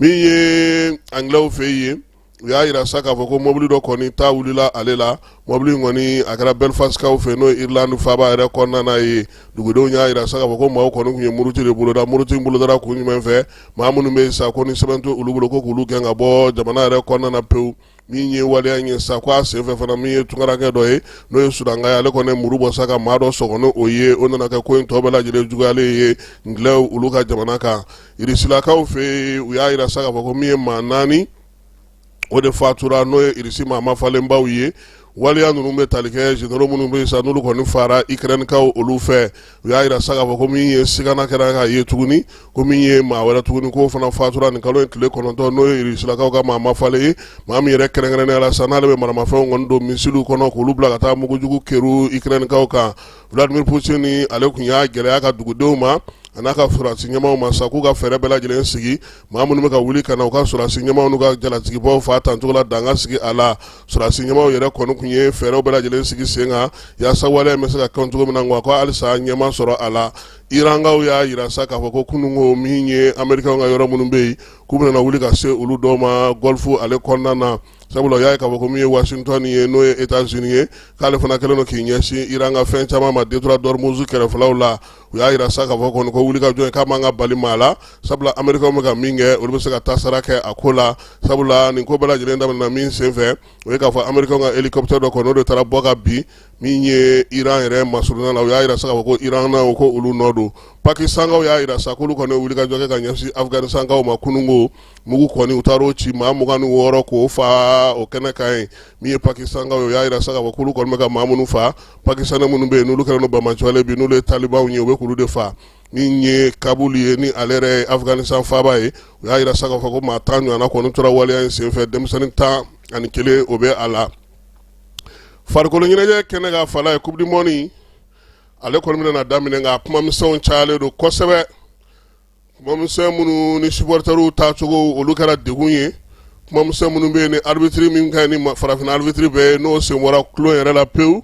Min ye Angilɛw fɛ yen, u y'a jira sa k'a fɔ ko mobili dɔ kɔni ta wulila ale la. Mobili in kɔni a kɛra Belfastkaw fɛ, n'o ye Irlande faaba yɛrɛ kɔnɔna na ye. Dugudenw y'a jira sa k'a fɔ ko maaw kɔni tun ye muruti de boloda. Muruti in bolodara kun jumɛn fɛ? Maa minnu bɛ yen sa ko ni sɛbɛn tɛ olu bolo, ko k'olu gɛn ka bɔ jamana yɛrɛ kɔnɔna na pewu. Min ye waleya in ye sa, ko a senfɛ fana, min ye tungarankɛ dɔ ye, n'o ye Sudanka ye, ale kɔni muru bɔ sa ka maa dɔ sɔgɔ ni o ye. O nana kɛ ko in tɔ bɛɛ lajɛlen juguyalen ye Angilɛw olu ka jamana kan. Irisilakaw fɛ yen, u y'a jira sa k'a fɔ ko min ye maa 4 o de fatura, n'o ye Irisi maa mafalenbaw ye. Waleya ninnu bɛ tali kɛ généraux minnu bɛ yen sa, n'olu kɔni fara Ukrainekaw olu fɛ. U y'a jira sa k'a fɔ ko min ye sigana kɛra k'a ye tuguni, ko min ye maa wɛrɛ tuguni, k'o fana fatura nin kalo in tile 9, n'o ye Irisilakaw ka maa mafalen ye, maa min yɛrɛ kɛrɛnkɛrɛnnenya la sa, n'ale bɛ maramafɛnw kɔni don misiliw kɔnɔ k'olu bila ka taa mugujugu kɛru Ukrainekaw kan. Vladimir Poutine ale tun y'a gɛlɛya ka dugudenw ma a n'a ka sɔrɔdasi ɲɛmaaw ma sa, k'u ka fɛɛrɛ bɛɛ lajɛlen sigi, maa minnu bɛ ka wuli ka na u ka sɔrɔdasi ɲɛmaaw n'u ka jalatigibaw fa tancogo la, dan ka sigi a la. Sɔrɔdasi ɲɛmaaw yɛrɛ kɔni tun ye fɛɛrɛw bɛɛ lajɛlen sigi sen kan yaasa waleya in bɛ se ka kɛ cogo min na, nka ko halisa ɲɛ ma sɔrɔ a la. Irankaw y'a jira sa k'a fɔ ko kununko, min ye Amerikɛnw ka yɔrɔ minnu bɛ yen, k'u bɛna wuli ka se olu dɔw ma Golfe ale kɔnɔna na, sabula u y'a ye k'a fɔ ko min ye Washington ye, n'o ye États-Unis ye, k'ale fana kɛlen don k'i ɲɛsin Iran ka fɛn caman ma détroit d'Ormuz kɛrɛfɛlaw la. U y'a jira sa k'a fɔ kɔni ko wulikajɔ in k'a man ka bali maa la, sabula Amerikɛnw bɛ ka min kɛ, olu bɛ se ka tasara kɛ a ko la, sabula nin ko bɛɛ lajɛlen daminɛna min senfɛ, o ye k'a fɔ Amerikɛnw ka hélicoptère dɔ kɔni o de taara bɔ ka bin min ye Iran yɛrɛ masurunna la. U y'a jira sa k'a fɔ ko Iran na, ko olu nɔ don. Pakistankaw y'a jira sa k'olu kɔni ye wulikajɔ kɛ ka ɲɛsin Afganistankaw ma kununko. Mugu kɔni u taar'o ci, maa 26 k'o fa o kɛnɛ kan yen. Min ye Pakistankaw ye, u y'a jira sa k'a fɔ k'olu kɔni bɛ ka maa minnu fa, Pakistanais minnu bɛ yen n'olu kɛlen don banbaanciwale bi, n'olu ye talibanw ye, u bɛ k'olu de fa. Min ye Kabul ye, ni ale yɛrɛ ye Afganistan faaba ye, u y'a jira sa k'a fɔ ko maa 10 ɲɔgɔnna kɔni tora waleya in senfɛ, denmisɛnnin 11 o bɛ a la. Farikolo ɲɛnajɛ kɛnɛ ka fala ye, Coupe du monde ale kɔni bɛna daminɛ, nka kumamisɛnw cayalen don kosɛbɛ. Kumamisɛn minnu ni supporteriw taacogo olu kɛra degun ye, kumamisɛn minnu bɛ yen ni arbitre min ka ɲi ni farafinna arbitre bɛɛ ye, n'o sen bɔra tulon yɛrɛ la pewu.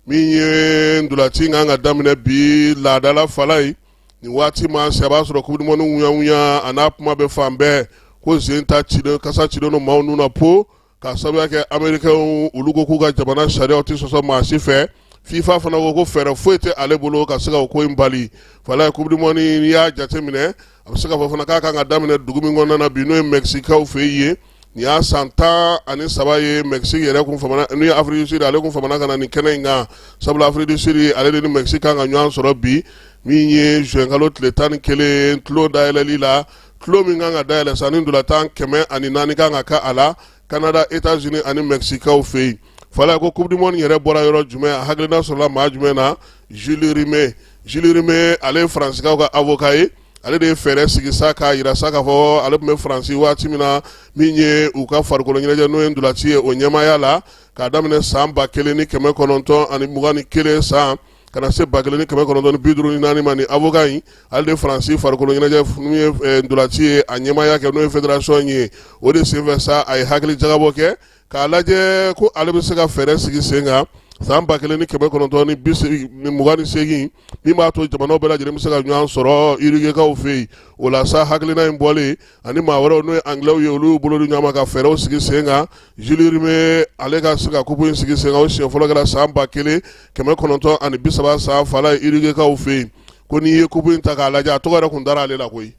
Min ye ntolaci kan ka daminɛ bi laadala fala ye, nin waati ma se, a b'a sɔrɔ Coupe du monde ŋuyaŋuya a n'a kuma bɛ fan bɛɛ, ko sen ta cilen, kasa cilen don maaw nun na po, k'a sababuya kɛ Amerikɛnw olu ko k'u ka jamana sariyaw tɛ sɔsɔ maa si fɛ. FIFA fana ko ko fɛɛrɛ foyi tɛ ale bolo ka se ka o ko in bali. Fala ye, Coupe du monde, n'i y'a jateminɛ, a bɛ se ka fɔ fana k'a kan ka daminɛ dugu min kɔnɔna na bi, n'o ye Mɛkisikaw fɛ yen. Nin y'a san 13 ye Mexique yɛrɛ kun famana n'o ye Afrique du Sud ale kun famana ka na nin kɛnɛ in kan, sabula Afrique du Sud ale de ni Mexique kan ka ɲɔgɔn sɔrɔ bi min ye juin kalo tile 11 tulon dayɛlɛli la. Tulon min kan ka dayɛlɛ sa ni ntolatan 104 kan ka kɛ a la Canada, États-Unis ani Mexiquekaw fɛ yen. Fala ko Coupe du monde yɛrɛ bɔra yɔrɔ jumɛn, a hakilina sɔrɔla maa jumɛn na? Jules Rimet. Jules Rimet ale ye Faransikaw ka avocat ye. Ale de ye fɛɛrɛ sigi sa k'a yira sa k'a fɔ ale tun bɛ Faransi waati min na, min ye u ka farikolo ɲɛnajɛ n'o ye ntolaci ye o ɲɛmaaya la, k'a daminɛ san 1921 san ka na se 1954 ma. Ni avocat in ale de Faransi farikolo ɲɛnajɛ min ye ntolaci ye a ɲɛmaaya kɛ, n'o ye fédération ye. O de senfɛ sa a ye hakili jagabɔ kɛ k'a lajɛ ko ale bɛ se ka fɛɛrɛ sigi sen kan san 1928 min b'a to jamanaw bɛɛ lajɛlen bɛ se ka ɲɔgɔn sɔrɔ Uruguaykaw fɛ yen. O la sa hakilina in bɔlen ani maa wɛrɛw n'o ye Anglais ye, olu y'u bolo di ɲɔgɔn ma ka fɛɛrɛw sigi sen kan. Jules Rimet ale ka se ka coupe in sigi sen kan, o siɲɛ fɔlɔ kɛra san 1930 san fala ye Uruguaykaw fɛ yen. Ko n'i ye coupe in ta k'a lajɛ, a tɔgɔ yɛrɛ kun dara ale la koyi.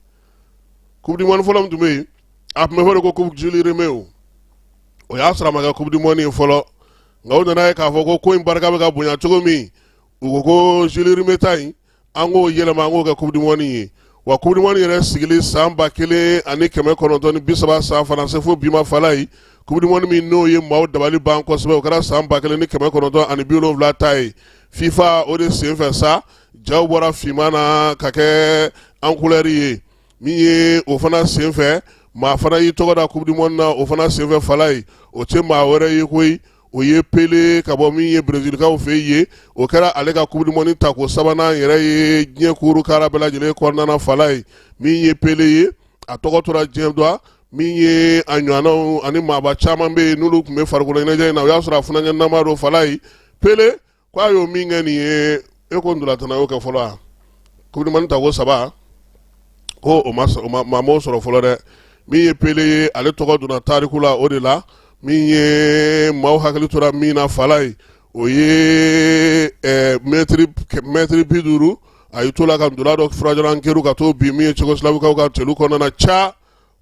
Coupe du monde fɔlɔ min tun bɛ yen, a tun bɛ fɔ de ko coupe Jules Rimet. O y'a sɔrɔ a ma kɛ coupe du monde ye fɔlɔ, nka u nana ye k'a fɔ ko ko in barika bɛ ka bonya cogo min, u ko ko Jules Rimet ta in, an k'o yɛlɛma, an k'o kɛ coupe du monde ye. Wa coupe du monde yɛrɛ sigili san 1930 san fana se fo bi ma fala ye, coupe du monde min n'o ye maaw dabali ban kosɛbɛ, o kɛra san 1970 ta ye FIFA. O de senfɛ sa jaw bɔra finman na ka kɛ en couleur ye. Min ye o fana senfɛ, maa fana y'i tɔgɔ da coupe du monde na o fana senfɛ fala ye, o tɛ maa wɛrɛ ye koyi, o ye Pele ka bɔ min ye Brezilkaw fɛ yen. O kɛra ale ka coupe du monde tako sabanan yɛrɛ ye diɲɛ kuru kara bɛɛ lajɛlen kɔnɔna na fala ye. Min ye Pele ye, a tɔgɔ tora diɲɛ dɔn. Min ye a ɲɔgɔnnaw ani maaba caman bɛ yen n'olu tun bɛ farikolo ɲɛnajɛ in na, o y'a sɔrɔ a funankɛnama don fala ye. Pele ko a y'o min kɛ nin ye, e ko ntolatanna y'o kɛ fɔlɔ wa? Coupe du monde tako saba ko o ma maa m'o sɔrɔ fɔlɔ dɛ. Min ye Pele ye, ale tɔgɔ donna tariku la o de la. Min ye maaw hakili tora min na fala ye, o ye mɛtiri 50, a y'i to la ka ntola dɔ furajalan kɛru ka t'o bin min ye Tchécoslovaquekaw ka celu kɔnɔna na ca,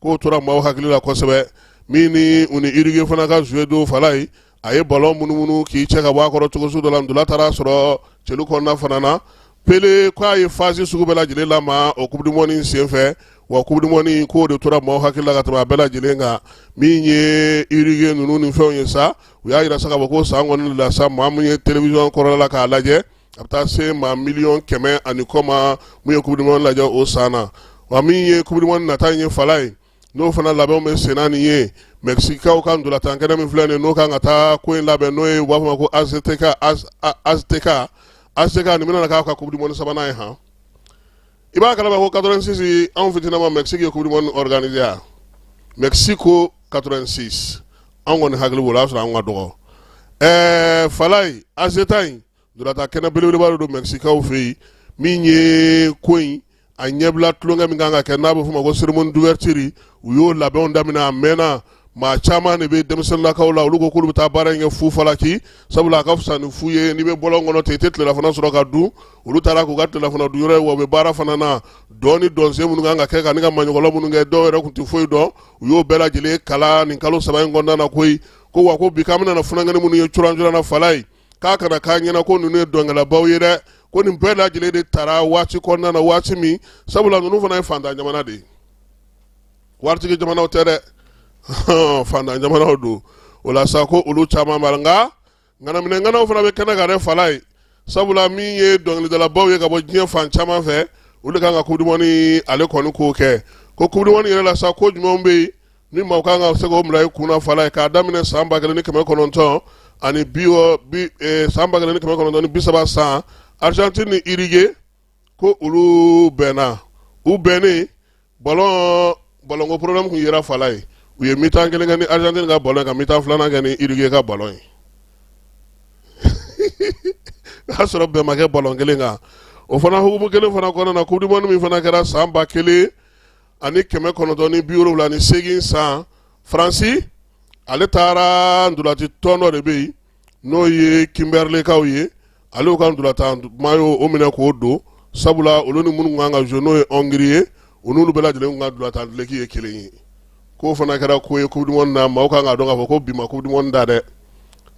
k'o tora maaw hakili la kosɛbɛ. Min ni u ni Uruguay fana ka jouer don fala ye, a ye ballon munumunu k'i cɛ ka bɔ a kɔrɔ cogo sugu dɔ la, ntola taara sɔrɔ celu kɔnɔna fana na. Pele k'a ye phase sugu bɛɛ lajɛlen lama o coupe du monde in senfɛ. Wa coupe du monde in k'o de tora maaw hakili la ka tɛmɛ a bɛɛ lajɛlen kan. Min ye Uruguay ninnu ni fɛnw ye sa, u y'a yira sa k'a fɔ ko san kɔni la sa, maa min ye télévision kɔrɔla la k'a lajɛ, a bɛ taa se maa miliyɔn 100 ani kɔ ma mun ye coupe du monde lajɛ o san na. Wa min ye coupe du monde nata in ye fala ye, n'o fana labɛnw bɛ senna nin ye, Mɛkisikikaw ka ntolatan kɛnɛ min filɛ nin ye, n'o kan ka taa ko in labɛn, n'o ye u b'a fɔ ma ko Azteca. Azteca, Azteca nin bɛna k'a ka coupe du monde sabanan ye han. I b'a kalama ko 86, anw fitininama, Mexique ye coupe du monde organisé yan, Mexico 86. Anw kɔni hakili b'o la, o y'a sɔrɔ anw ka dɔgɔ. Ɛɛ falayi, Azteca in ntolatan kɛnɛ belebeleba de don Mɛkisikaw fɛ yen. Min ye ko in a ɲɛbila tulonkɛ min kan ka kɛ, n'a bɛ f'o ma ko cérémonie d'ouverture, u y'o labɛnw daminɛ a mɛnna. Maa caman de bɛ denmisɛnninlakaw la, olu ko k'olu bɛ taa baara in kɛ fu falaki, sabula a ka fisa ni fu ye. N'i bɛ bɔlɔn kɔnɔ ten, i tɛ tilelafana sɔrɔ ka dun. Olu taara k'u ka tilelafana dun yɔrɔ ye, wa u bɛ baara fana na. Dɔn ni dɔnsen minnu kan ka kɛ ka ni ka maɲɔgɔlɔ minnu kɛ, dɔw yɛrɛ tun tɛ foyi dɔn, u y'o bɛɛ lajɛlen kalan nin kalo 3 in kɔnɔna na koyi. Ko wa ko bi k'an bɛna funankɛnin minnu ye curan curan na fala ye, k'a kana k'a ɲɛna ko ninnu ye dɔnkɛlabaw ye dɛ, ko nin bɛɛ lajɛlen de tara waati kɔnɔna na, waati min sabula ninnu fana ye fantan jamana de ye, waritigi jamanaw tɛ dɛ, fantan jamanaw don. O la sa ko olu caman b'a la, nka ŋanaminɛ ŋanaw fana bɛ kɛnɛ kan dɛ fala ye, sabula min ye dɔnkilidalabaw ye ka bɔ diɲɛ fan caman fɛ, olu de kan ka coupe du monde ale kɔni k'o kɛ. Ko coupe du monde yɛrɛ la sa, ko jumɛnw bɛ yen ni maaw kan ka se k'o bila i kun na fala ye, k'a daminɛ san 1900 ani bi bi san 1930 san, Argentine ni Uruguay ko olu bɛnna. U bɛnnen, ballon ballon ko problème kun yera fala ye. U ye mi-temps kelen kɛ ni Argentine ka ballon ye, ka mi-temps filanan kɛ ni Uruguay ka ballon ye. O y'a sɔrɔ bɛn ma kɛ ballon kelen kan. O fana hukumu kelen fana kɔnɔna na, coupe du monde min fana kɛra san 1978 san, Faransi ale taara ntolaci tɔn dɔ de bɛ yen n'o ye Kimberleykaw ye, ale ka ntolatan maillot o minɛ k'o don, sabula olu ni minnu kan ka jouer, n'o ye Hongrie ye, u n'olu bɛɛ lajɛlen ka ntolatan duloki ye kelen ye. K'o fana kɛra ko ye coupe du monde na, maaw kan k'a dɔn k'a fɔ ko bi ma coupe du monde da dɛ.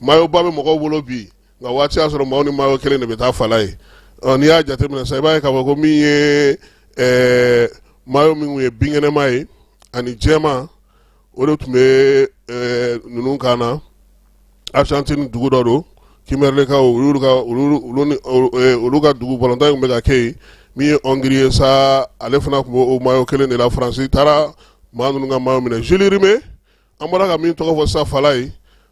Maillot ba bɛ mɔgɔw bolo bi, nka waati y'a sɔrɔ maaw ni maillot kelen de bɛ taa fala ye. N'i y'a jateminɛ sisan, i b'a ye k'a fɔ ko min ye maillot min ye binkɛnɛma ye ani jɛman, o de tun bɛ ninnu kan na. Argentine dugu dɔ don, Kimberleykaw, olu ka olu ka dugu balontan in tun bɛ ka kɛ yen. Min ye Hongrie ye sa, ale fana tun bɛ o maillot kelen de la. Faransi taara maa ninnu ka maillot minɛ. Jules Rimet, an bɔra ka min tɔgɔ fɔ sisan, fala ye,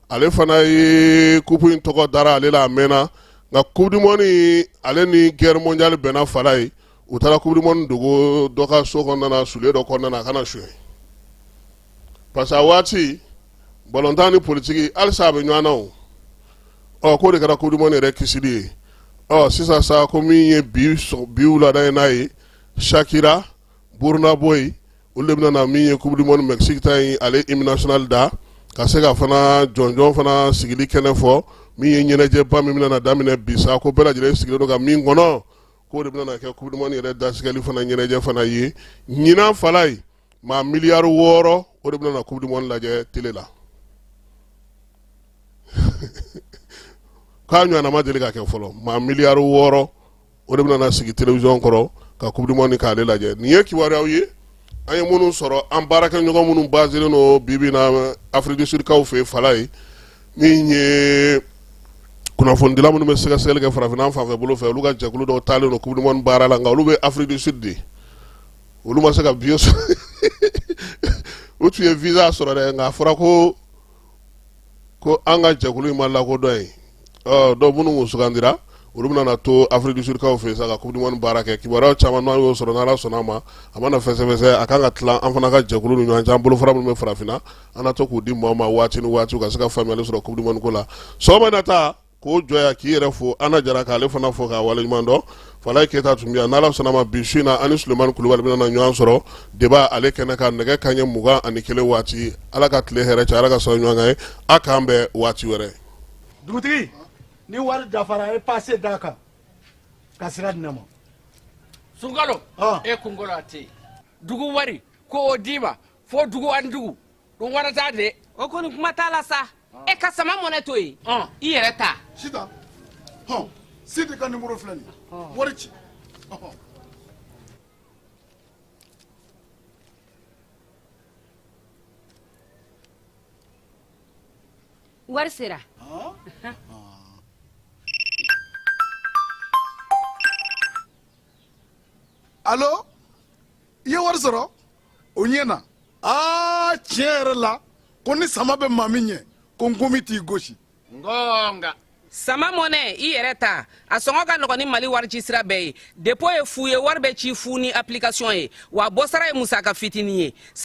ale fana ye coupe in tɔgɔ dara ale la a mɛnna, nka coupe du monde ale ni guerre mondiale bɛnna fala ye. U taara coupe du monde dogo dɔ ka so kɔnɔna na, soulier dɔ kɔnɔna na, a kana suɲɛ, parce que a waati balontan ni politiki halisa a bɛ ɲɔgɔn na. O ɔ k'o de kɛra coupe du monde yɛrɛ kisili ye. Ɔ sisan sa, ko min ye bi bi wulada ye n'a ye Shakira, Burna Boy, olu de bɛna na min ye coupe du monde Mexique ta in, ale hymne national da, ka se ka fana jɔnjɔn fana sigili kɛnɛ fɔ. Min ye ɲɛnajɛba min bɛna na daminɛ bi sa, ko bɛɛ lajɛlen sigilen don ka min kɔnɔ, k'o de bɛna kɛ coupe du monde yɛrɛ dasigɛli fana ɲɛnajɛ fana ye ɲinan fala ye. Maa miliyari 6, o de bɛna na coupe du monde lajɛ télé la, k'a ɲɔgɔnna ma deli ka kɛ fɔlɔ. Maa miliyari 6, o de bɛna na sigi télévision kɔrɔ ka coupe du monde k'ale lajɛ. Nin ye kibaruyaw ye an ye minnu sɔrɔ an baarakɛɲɔgɔn minnu baselen don bi bi na Afrique du Sud kaw fɛ fala ye. Min ye kunnafonidila minnu bɛ sɛgɛsɛgɛli kɛ farafinna fanfɛ bolo fɛ, olu ka jɛkulu dɔw taalen don coupe du monde baara la, nka olu bɛ Afrique du Sud de, olu ma se ka billet sɔrɔ. U tun ye visa sɔrɔ dɛ, nka a fɔra ko an ka jɛkulu in ma lakodɔn yen. Ɔ dɔw minnu kun sugandira, olu bɛna na to Afrique du Sud kaw fɛ yen sa ka coupe du monde baara kɛ. Kibaruyaw caman n'an y'o sɔrɔ, n'Ala sɔnna a ma, a mana fɛsɛfɛsɛ, a kan ka tila an fana ka jɛkulu ni ɲɔgɔn cɛ, an bolofara minnu bɛ farafinna, an na to k'u di maaw ma waati ni waati, u ka se ka faamuyali sɔrɔ coupe du monde ko la. Sɔgɔma in na ta k'o jɔ yan, k'i yɛrɛ fo, Ana Jara, k'ale fana fo k'a waleɲuman dɔn. Falaye Keyita tun bɛ yan. N'Ala sɔnna ma, bi su in na, an ni Sulemani Kulubali bɛna na ɲɔgɔn sɔrɔ débat ale kɛnɛ kan nɛgɛ kanɲɛ 21 waati. Ala ka tile hɛrɛ cɛ, Ala ka sɔrɔ ɲɔgɔn kan ye. A k'an bɛn waati wɛrɛ. Dugutigi, ni wari dafara, e pase d'a kan ka sira di ne ma. Sunkalo, e kunkolo a tɛ yen. Dugu wari ko o d'i ma fo dugu ani dugu ɗum waɗata de. O kɔni kuma t'a la sa, e ka sama mɔnɛ to yen, i yɛrɛ ta. Sitan, hɔn, Sidi ka nimoro filɛ nin ye, wari ci. Wari sera. Alo, i ye wari sɔrɔ, o ɲɛna. Aa, tiɲɛ yɛrɛ la, ko ni sama bɛ maa min ɲɛ, ko nkomi t'i gosi. Ngonga. Sama mɔnɛ, i yɛrɛ ta, a sɔngɔ ka nɔgɔn ni Mali warici sira bɛɛ ye. Dépôt ye fu ye, wari bɛ ci fu ni application ye, wa bɔsara ye musaka fitinin ye.